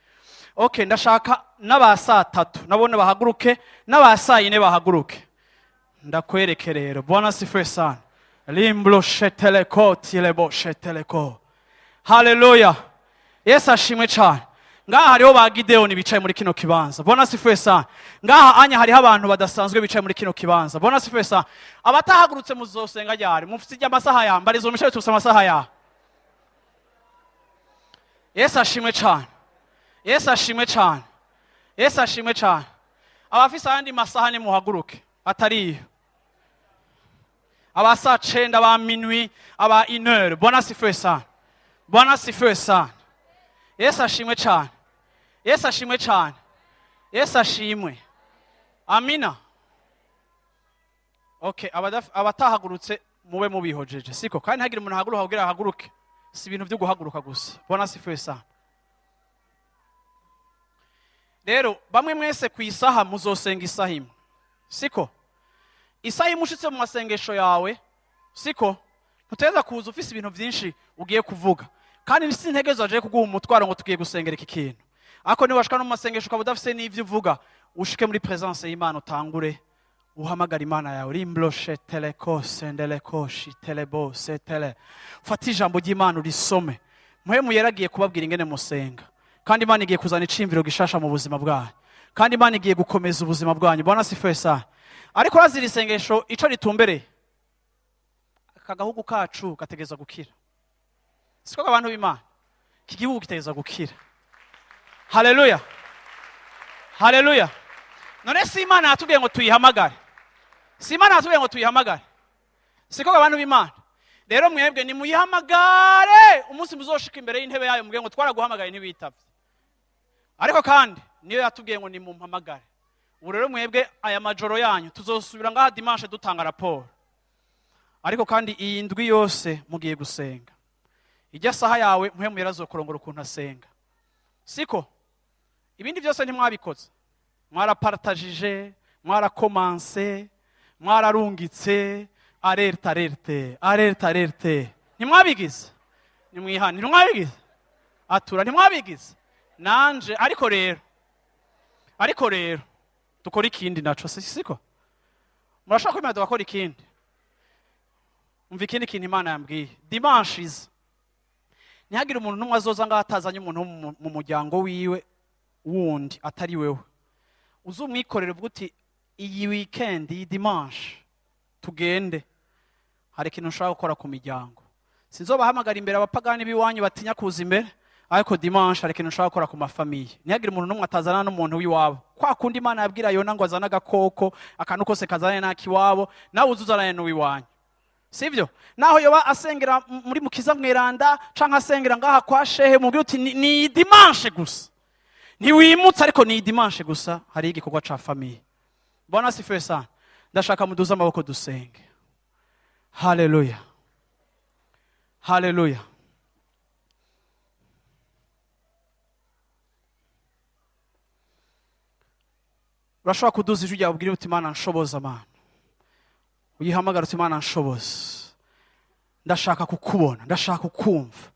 Okay, ndashaka n'aba saa tatu nabone bahaguruke, n'aba saa yine bahaguruke. Ndakwereke rero. Bwana sifiwe sana. Limblo sheteleko tilebo sheteleko. Haleluya. Yesu ashimwe cyane. Ngaha hariho ba Gideoni bicaye muri kino kibanza. Bwana sifiwe sana. Ngaha anya hariho abantu badasanzwe bicaye muri kino kibanza. Bwana sifiwe sana. Abatahagurutse muzosenga ryari? Mufite ijya amasaha ya mbarizo mishaye tufite amasaha ya. Yesu ashimwe cyane. Yesu ashimwe cyane. Yesu ashimwe cyane. Abafise ayandi masaha ni muhaguruke atari iyo. Aba saa cenda, aba minuit, aba une heure. Bwana sifiwe sana. Bwana sifiwe sana. Yesu ashimwe cyane. Yesu ashimwe cyane. Yesu ashimwe. Amina. Okay, abatahagurutse mube mubihojeje. Siko kandi ntagire umuntu ahaguruka kugira ahaguruke. Si ibintu byo guhaguruka gusa. Bwana sifiwe sana. Rero bamwe mwese ku isaha muzosenga isaha imwe. Siko? Isaha imwe ushitse mu masengesho yawe, siko? Ntuteza kuza ufise ibintu byinshi ugiye kuvuga. Kandi si intege zaje kuguha umutwaro ngo tugiye gusengera iki kintu. Ariko niwashika no mu masengesho ukaba udafise n'ivyo uvuga, ushike muri presence y'Imana utangure uhamagara Imana yawe. Rimbloshe teleko sendeleko shitelebo setele. Fata ijambo ry'Imana urisome. Mpwemu yaragiye kubabwira ingene musenga. Kandi Imana igiye kuzana iciyumviro gishasha mu buzima bwanyu. Kandi Imana igiye gukomeza ubuzima bwanyu. Bwana sifiwe sana. Ariko razira isengesho ico ritumbereye. Aka gahugu kacu gategerezwa gukira. Siko abantu b'Imana. Iki gihugu gitegerezwa gukira. Haleluya. Haleluya. None si Imana yatubwiye ngo tuyihamagare. Si Imana yatubwiye ngo tuyihamagare. Siko abantu b'Imana. Rero mwebwe nimuyihamagare umunsi muzoshika imbere y'intebe yayo mubwiye ngo twaraguhamagaye ntibitavye. Ariko kandi niyo yatubwiye ngo nimumpamagare. Ubu rero mwebwe aya majoro yanyu tuzosubira ngaha dimanche dutanga raporo. Ariko kandi iyi ndwi yose mugiye gusenga. Ijya saha yawe Mpwemu Yera azokurongora ukuntu asenga. Siko? Ibindi byose ntimwabikoze. Mwarapartagije, mwarakomanse, mwararungitse, alerte, alerte, alerte, alerte. Ntimwabigize? Nimwihane, ntimwabigize? Atura, ntimwabigize? Nanje, ariko rero, dukora ikindi naco, siko? Murashobora kwemera tugakora ikindi? Umva ikindi kintu Imana yambwiye. Dimanche iza, ntihagire umuntu n'umwe azoza ngaho atazanye umuntu wo mu muryango wiwe wundi atari wewe. Uzumwikorere uvuga uti: "Iyi weekend, iyi dimanche tugende, hari ikintu nshaka gukora ku miryango." Sinzobahamagara imbere, abapagani b'iwanyu batinya kuza imbere, ariko dimanche hari ikintu nshaka gukora ku ma familles. Ntihagire umuntu n'umwe atazana n'umuntu w'iwabo. Kwa kundi Imana yabwira Yona ngo azane agakoko, akantu kose kazane n'akiwabo, nawe uze uzanane n'uw'iwanyu, sivyo? Naho yoba asengera muri Mukiza Mweranda canke asengera ngaha kwa shehe, mubwire uti: Ni dimanche gusa, ntiwimutse, ariko ni dimanche gusa, hari igikorwa ca famille." Bwana asifiwe sana. Ndashaka muduze amaboko dusenge. Haleluya, haleluya. Urashobora kuduza ijwi ryawe, ubwire uti: "Imana nshoboza." Mana, uyihamagara uti: "Imana nshoboza, ndashaka kukubona, ndashaka kukumva,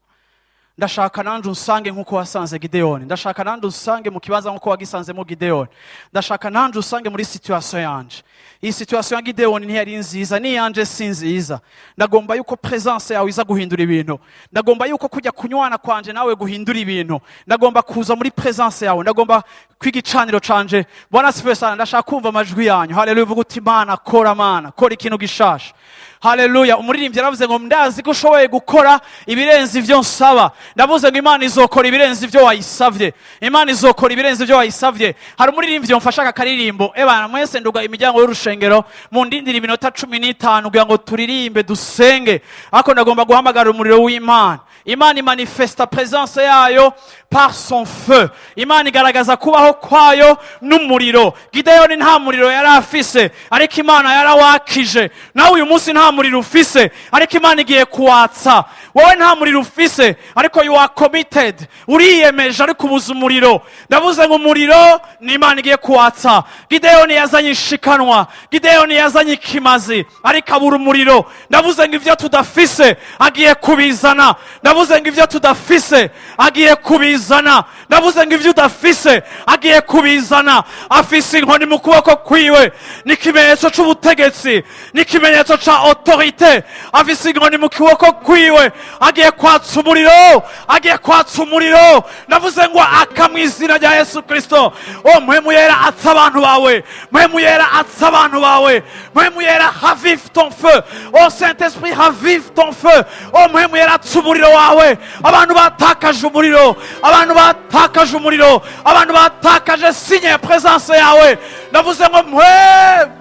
ndashaka nanjye unsange nk'uko wasanze Gideyoni, ndashaka nanjye unsange mu kibanza nk'uko wagisanzemo Gideyoni, ndashaka nanjye unsange muri situation yanje. Iyi situation ya Gideyoni ntiyari nziza, n'iyanje si nziza. Ndagomba yuko presence yawe iza guhindura ibintu, ndagomba yuko kujya kunywana kwanje nawe guhindura ibintu, ndagomba kuza muri presence yawe, ndagomba kwigicaniro canje." Bwana asifiwe sana. Ndashaka kumva amajwi yanyu. Haleluya. Uvuga uti: "Mana kora, Mana kora ikintu gishasha." Haleluya. Umuririmbyi yaravuze ngo: "Ndazi ko ushoboye gukora ibirenze ivyo nsaba." Ndavuze ngo Imana izokora ibirenze ivyo wayisavye, Imana izokora ibirenze ivyo wayisavye. Hari umuririmbyi mfasha aka karirimbo. Ebana mwese, nduga imiryango y'urushengero, mundindire iminota 15 kugira ngo turirimbe dusenge. Ariko ndagomba guhamagara umuriro w'Imana. Imana imanifesta presence yayo par son feu. Imana igaragaza kubaho kwayo n'umuriro. Gideyoni nta muriro yari afise, ariko Imana yarawakije. Nawe uyu munsi nta muriro ufise, ariko Imana igiye kuwatsa. Wowe nta muriro ufise, ariko you are committed, uriyemeje, ariko ubuze umuriro. Ndavuze ngo umuriro ni Imana igiye kuwatsa. Gideyoni yazanye ishikanwa, Gideyoni yazanye ikimazi, ariko abura umuriro. Ndavuze ngo ibyo tudafise agiye kubizana. Ndavuze ngo ibyo tudafise agiye kubizana. Ndavuze ngo ibyo udafise agiye kubizana. Afise inkoni mu kuboko kwiwe, ni ikimenyetso c'ubutegetsi, ni ikimenyetso ca autorité. Afise inkoni mu kuboko kwiwe, agiye kwatsa umuriro, agiye kwatsa umuriro. Ndavuze ngo aka mu izina rya Yesu Kristo. O Mpwemu Yera, atsa abantu bawe. Mpwemu Yera, atsa abantu bawe. Mpwemu Yera, ravive ton feu. O Saint Esprit, ravive ton feu. O Mpwemu Yera, atsa umuriro wawe. Abantu batakaje umuriro, abantu batakaje umuriro, abantu batakaje signe ya présence yawe. Ndavuze ngo Mpwemu,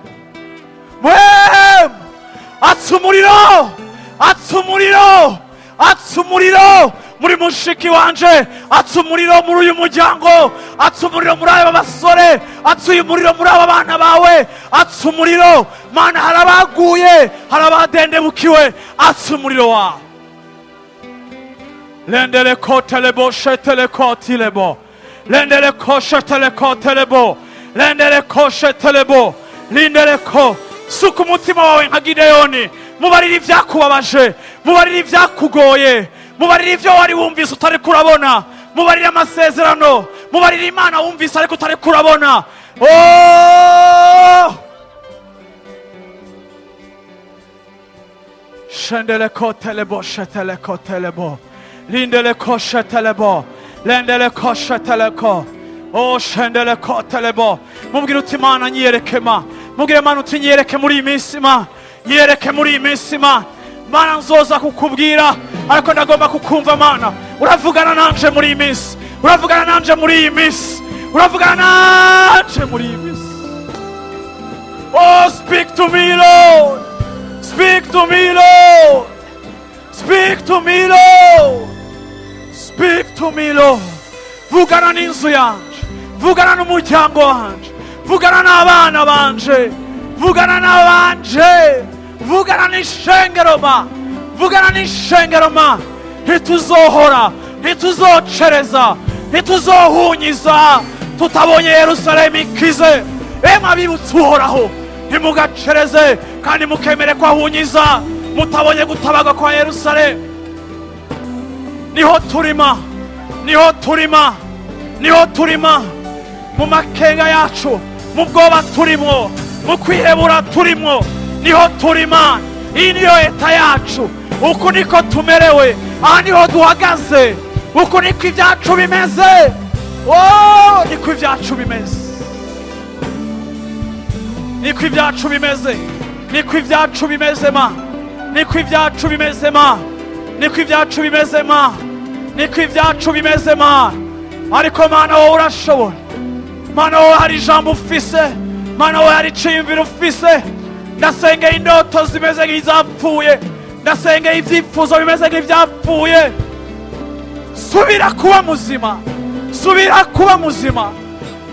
Mpwemu, atsa umuriro, atsa umuriro, atsa umuriro muri mushiki wanje, atsa umuriro muri uyu muryango, atsa umuriro muri aba basore, atsa uyu muriro muri aba bana bawe, atsa umuriro. Mana, hari abaguye, hari abadendebukiwe, atsa umuriro wawe. Lendele kotelebo shetele kotilebo, lendele koshetele kotelebo, lendele koshetelebo lindele ko. Suka umutima wawe nka Gideyoni, mubarire ibyakubabaje, mubarire ibyakugoye, mubarire ibyo wari wumvise utari kurabona, mubarire amasezerano, mubarire Imana wumvise ariko utari kurabona. Oh! Shendele kotelebo shetele kotelebo lindele koshetelebo lendele kosheteleko. Oh, shendele kotelebo. Mubwire uti: "Imana nyiyereke." Ma mubwire Mana uti: "Nyiyereke muri iyi minsi, ma nyiyereke muri iyi minsi. Ma Mana, nzoza kukubwira, ariko ndagomba kukumva. Mana, uravugana nanje muri iyi minsi, uravugana nanje muri iyi minsi, uravugana nanje muri iyi minsi." Oh, speak to me, Lord. Speak to me, Lord. Speak to me, Lord. Speak to me, Lord. Vugana n'inzu yanje. Vugana n'umuryango wanje, vugana n'abana banje, vugana n'abanje, vugana n'ishengero ma, vugana n'ishengero ma. Ntituzohora, ntituzocereza, ntituzohunyiza tutabonye Yerusalemu ikize. Emwe abibutse Uhoraho, ntimugacereze kandi mukemere ko ahunyiza mutabonye gutabarwa kwa Yerusalemu. Niho turima, niho turima, niho turima. Mu makenga yacu, mu bwoba turimwo, mu kwihebura turimwo, niho turima. Iyi niyo leta yacu, uku niko tumerewe, aha niho duhagaze, uku niko ibyacu bimeze. Oh, niko ibyacu bimeze, niko ibyacu bimeze, niko ibyacu bimeze ma, niko ibyacu bimeze ma, niko ibyacu bimeze ma, niko ibyacu bimeze ma. Ariko Mana, wowe urashobora. Mana, wowe hari ijambo ufise. Mana, wowe hari iciyumviro ufise. Ndasengeye indoto zimeze nk'izapfuye, ndasengeye ibyifuzo bimeze nk'ibyapfuye. Subira kuba muzima, subira kuba muzima.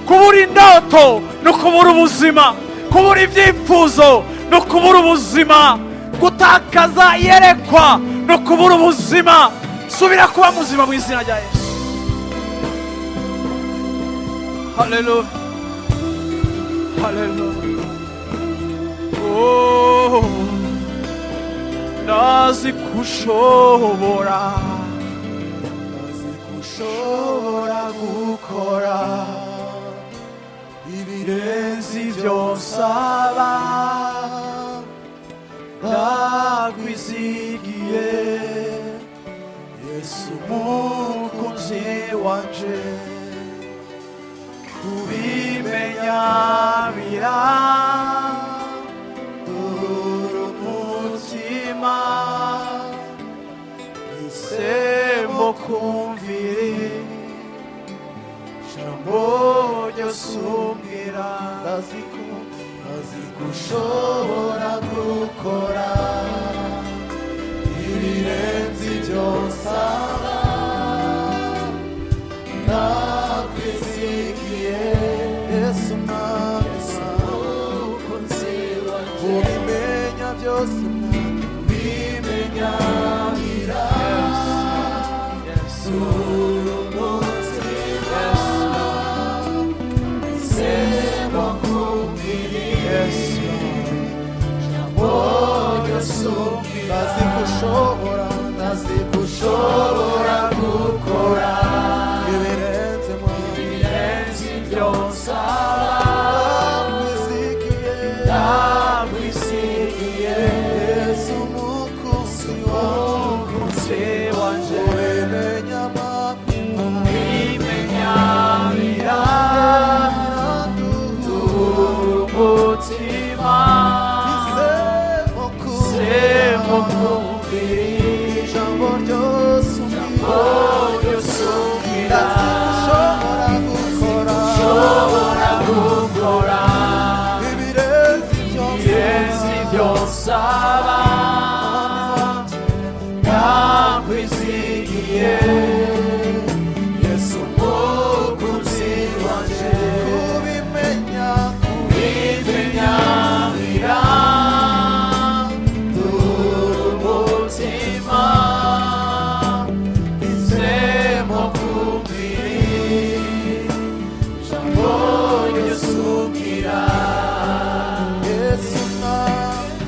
Kubura indoto ni ukubura ubuzima, kubura ibyifuzo ni ukubura ubuzima, gutakaza iyerekwa ni ukubura ubuzima. Subira kuba muzima mu izina rya Yesu. Haleluya, haleluya. Oh, ndazi kushobora, Ndazi kushobora gukora ibirenze ibyo nsaba. Ndakwizigiye Yesu mukunzi wanje, kubimenya birandura umutima, hisemo kumvira ijambo ryose umbwira. Ndazi ko, ndazi ko ushobora gukora ibirenze ibyo nsaba. Ndakwizigiye Yesu mwami, ubimenya byose mwami, ubimenya birandura umutima, hisemo kumvira ijambo ryose umbwira. Ndazi ko ushobora, ndazi ko ushobora gukora ibirenze mwami, ibirenze ibyo nsaba. Ndakwizigiye, Ndakwizigiye Yesu umukunzi wanje, umukunzi wanje, ubimenya mwami, ubimenya birandura umutima, hisemo hisemo kumvira kumvira ijambo ryose umbwira. Ryose umbwira. Ndazi ko ushobora gukora Ushobora gukora ibirenze ibyo ibirenze ibyo nsaba. Ndakwizigiye Yesu umukunzi wanje, kubimenya, kubimenya birandura umutima, hisemo kumvira ijambo ryose umbwira. Yesu mwami,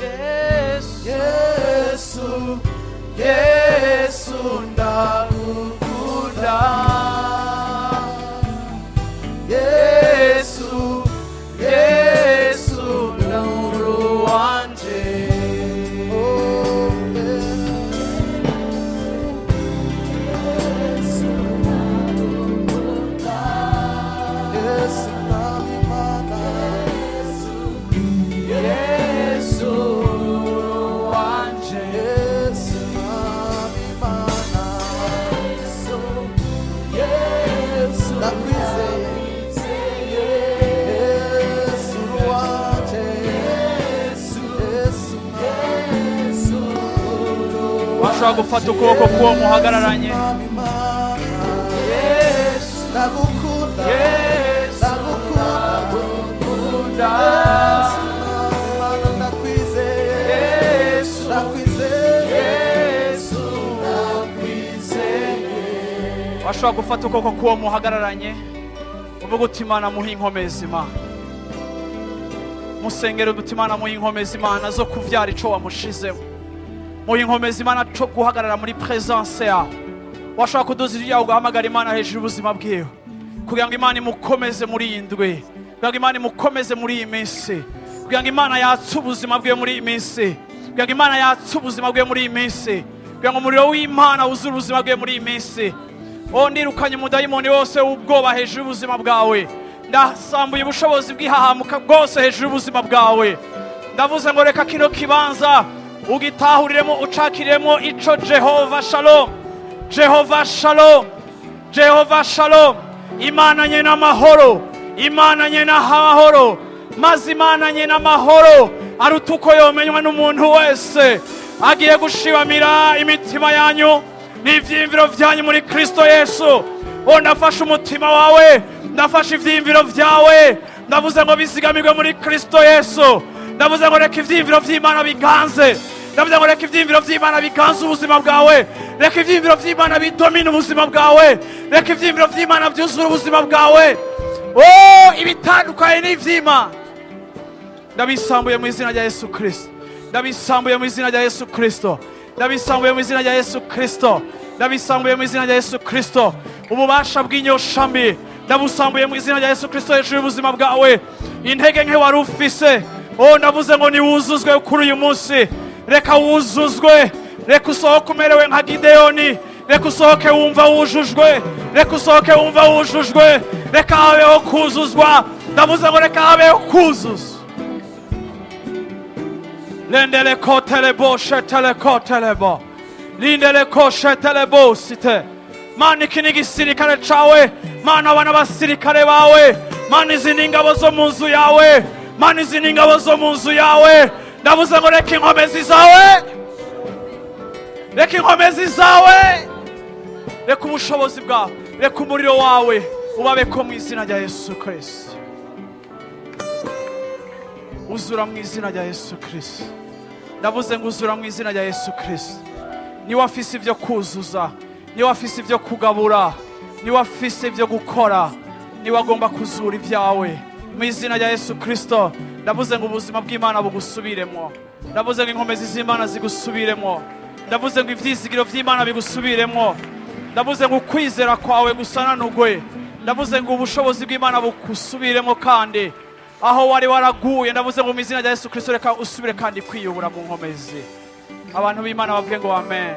Yesu, Yesu, Yesu ndagukunda. Yesu, Yesu nuru wanje. Oh, Yesu mwami Mana, Yesu nuru wanje. Yesu mwami Mana, Yesu, ndakwizeye Yesu wanje, Yesu mwami, Washobora gufata ukuboko k'uwo muhagararanye. mwami Mana, Yesu. Ndagukunda, Yesu ndagukunda, ndagukunda. Yesu Mwami Mana, ndakwizeye, Yesu, ndakwizeye, Yesu ndakwizeye. Washobora gufata ukuboko k'uwo muhagararanye, uvuga uti: "Imana, muhe inkomezi." Imana, musengere uti: "Imana, muhe inkomezi, Imana, zo kuvyara ico wamushizemo. Muhe inkomezi, Imana, co guhagarara muri presence yawe." Washobora kuduza ijwi ryawe ugahamagara Imana hejuru y'ubuzima bwiwe, kugira ngo Imana imukomeze muri iyi ndwi, kugira ngo Imana imukomeze muri iyi minsi, kugira ngo Imana yatse ubuzima bwiwe muri iyi minsi, kugira ngo Imana yatse ubuzima bwiwe muri iyi minsi, kugira ngo umuriro w'Imana wuzure ubuzima bwiwe muri iyi minsi. O, ndirukanye umudayimoni wose w'ubwoba hejuru y'ubuzima bwawe. Ndasambuye ubushobozi bw'ihahamuka bwose hejuru y'ubuzima bwawe. Ndavuze ngo reka kino kibanza ugitahuriremo, ucakiriremo ico Jehova Shalom, Jehova Shalom, Jehova Shalom, Imana nye n'amahoro, Imana nye n'amahoro. Maze Imana nye n'amahoro aruta uko yomenywa n'umuntu wese agiye gushibamira imitima yanyu n'ivyiyumviro vyanyu muri Kristo Yesu. O, ndafashe umutima wawe, ndafashe ivyiyumviro vyawe, ndavuze ngo bizigamirwe muri Kristo Yesu. Ndavuze ngo reka ivyiyumviro vy'Imana biganze. Ndavuze ngo reka ivyiyumviro vy'Imana biganze ubuzima bwawe. Reka ivyiyumviro vy'Imana bidomine ubuzima bwawe. Reka ivyiyumviro vy'Imana vyuzure ubuzima bwawe. O, ibitandukanye n'ivy'Imana ndabisambuye mu izina rya Yesu Kristo. Ndabisambuye mu izina rya Yesu Kristo. Ndabisambuye mu izina rya Yesu Kristo. Ndabisambuye mu izina rya Yesu Kristo. Ububasha bw'inyoshambi ndabusambuye mu izina rya Yesu Kristo hejuru y'ubuzima bwawe. Intege nke wari ufise, o, ndavuze ngo niwuzuzwe kuri uyu munsi. Reka wuzuzwe. Reka usohoke umerewe nka Gideyoni. Reka usohoke wumva wujujwe. Reka usohoke wumva wujujwe. Reka habeho kuzuzwa. Ndavuze ngo reka habeho kuzuzwa. Lendele kotelebo shetele kotelebo. Lindele ko shetelebo site. Mana, iki ni igisirikare cawe. Mana, abana basirikare bawe. Mana, izi ni ingabo zo mu nzu yawe. Mana, izi ni ingabo zo mu nzu yawe. Ndavuze ngo reka inkomezi zawe, reka inkomezi zawe, reka ubushobozi bwawe, reka umuriro wawe ubabeko mu izina rya Yesu Kristo. Uzura mu izina rya Yesu Kristo. Ndavuze ngo uzura mu izina rya Yesu Kristo. Niwe afise ibyo kuzuza, niwe afise ibyo kugabura, niwe afise ibyo gukora, niwe agomba kuzura ibyawe mu izina rya Yesu Kristo. Ndavuze ngo ubuzima bw'Imana bugusubiremo. Ndavuze ngo inkomezi z'Imana zigusubiremo. Ndavuze ngo ibyizigiro by'Imana bigusubiremo. Ndavuze ngo ukwizera kwawe gusananugwe. Ndavuze ngo ubushobozi bw'Imana bugusubiremo kandi aho wari waraguye. Ndavuze ngo mu izina rya Yesu Kristo, reka usubire kandi kwiyubura mu nkomezi. Abantu b'Imana bavuge ngo amen.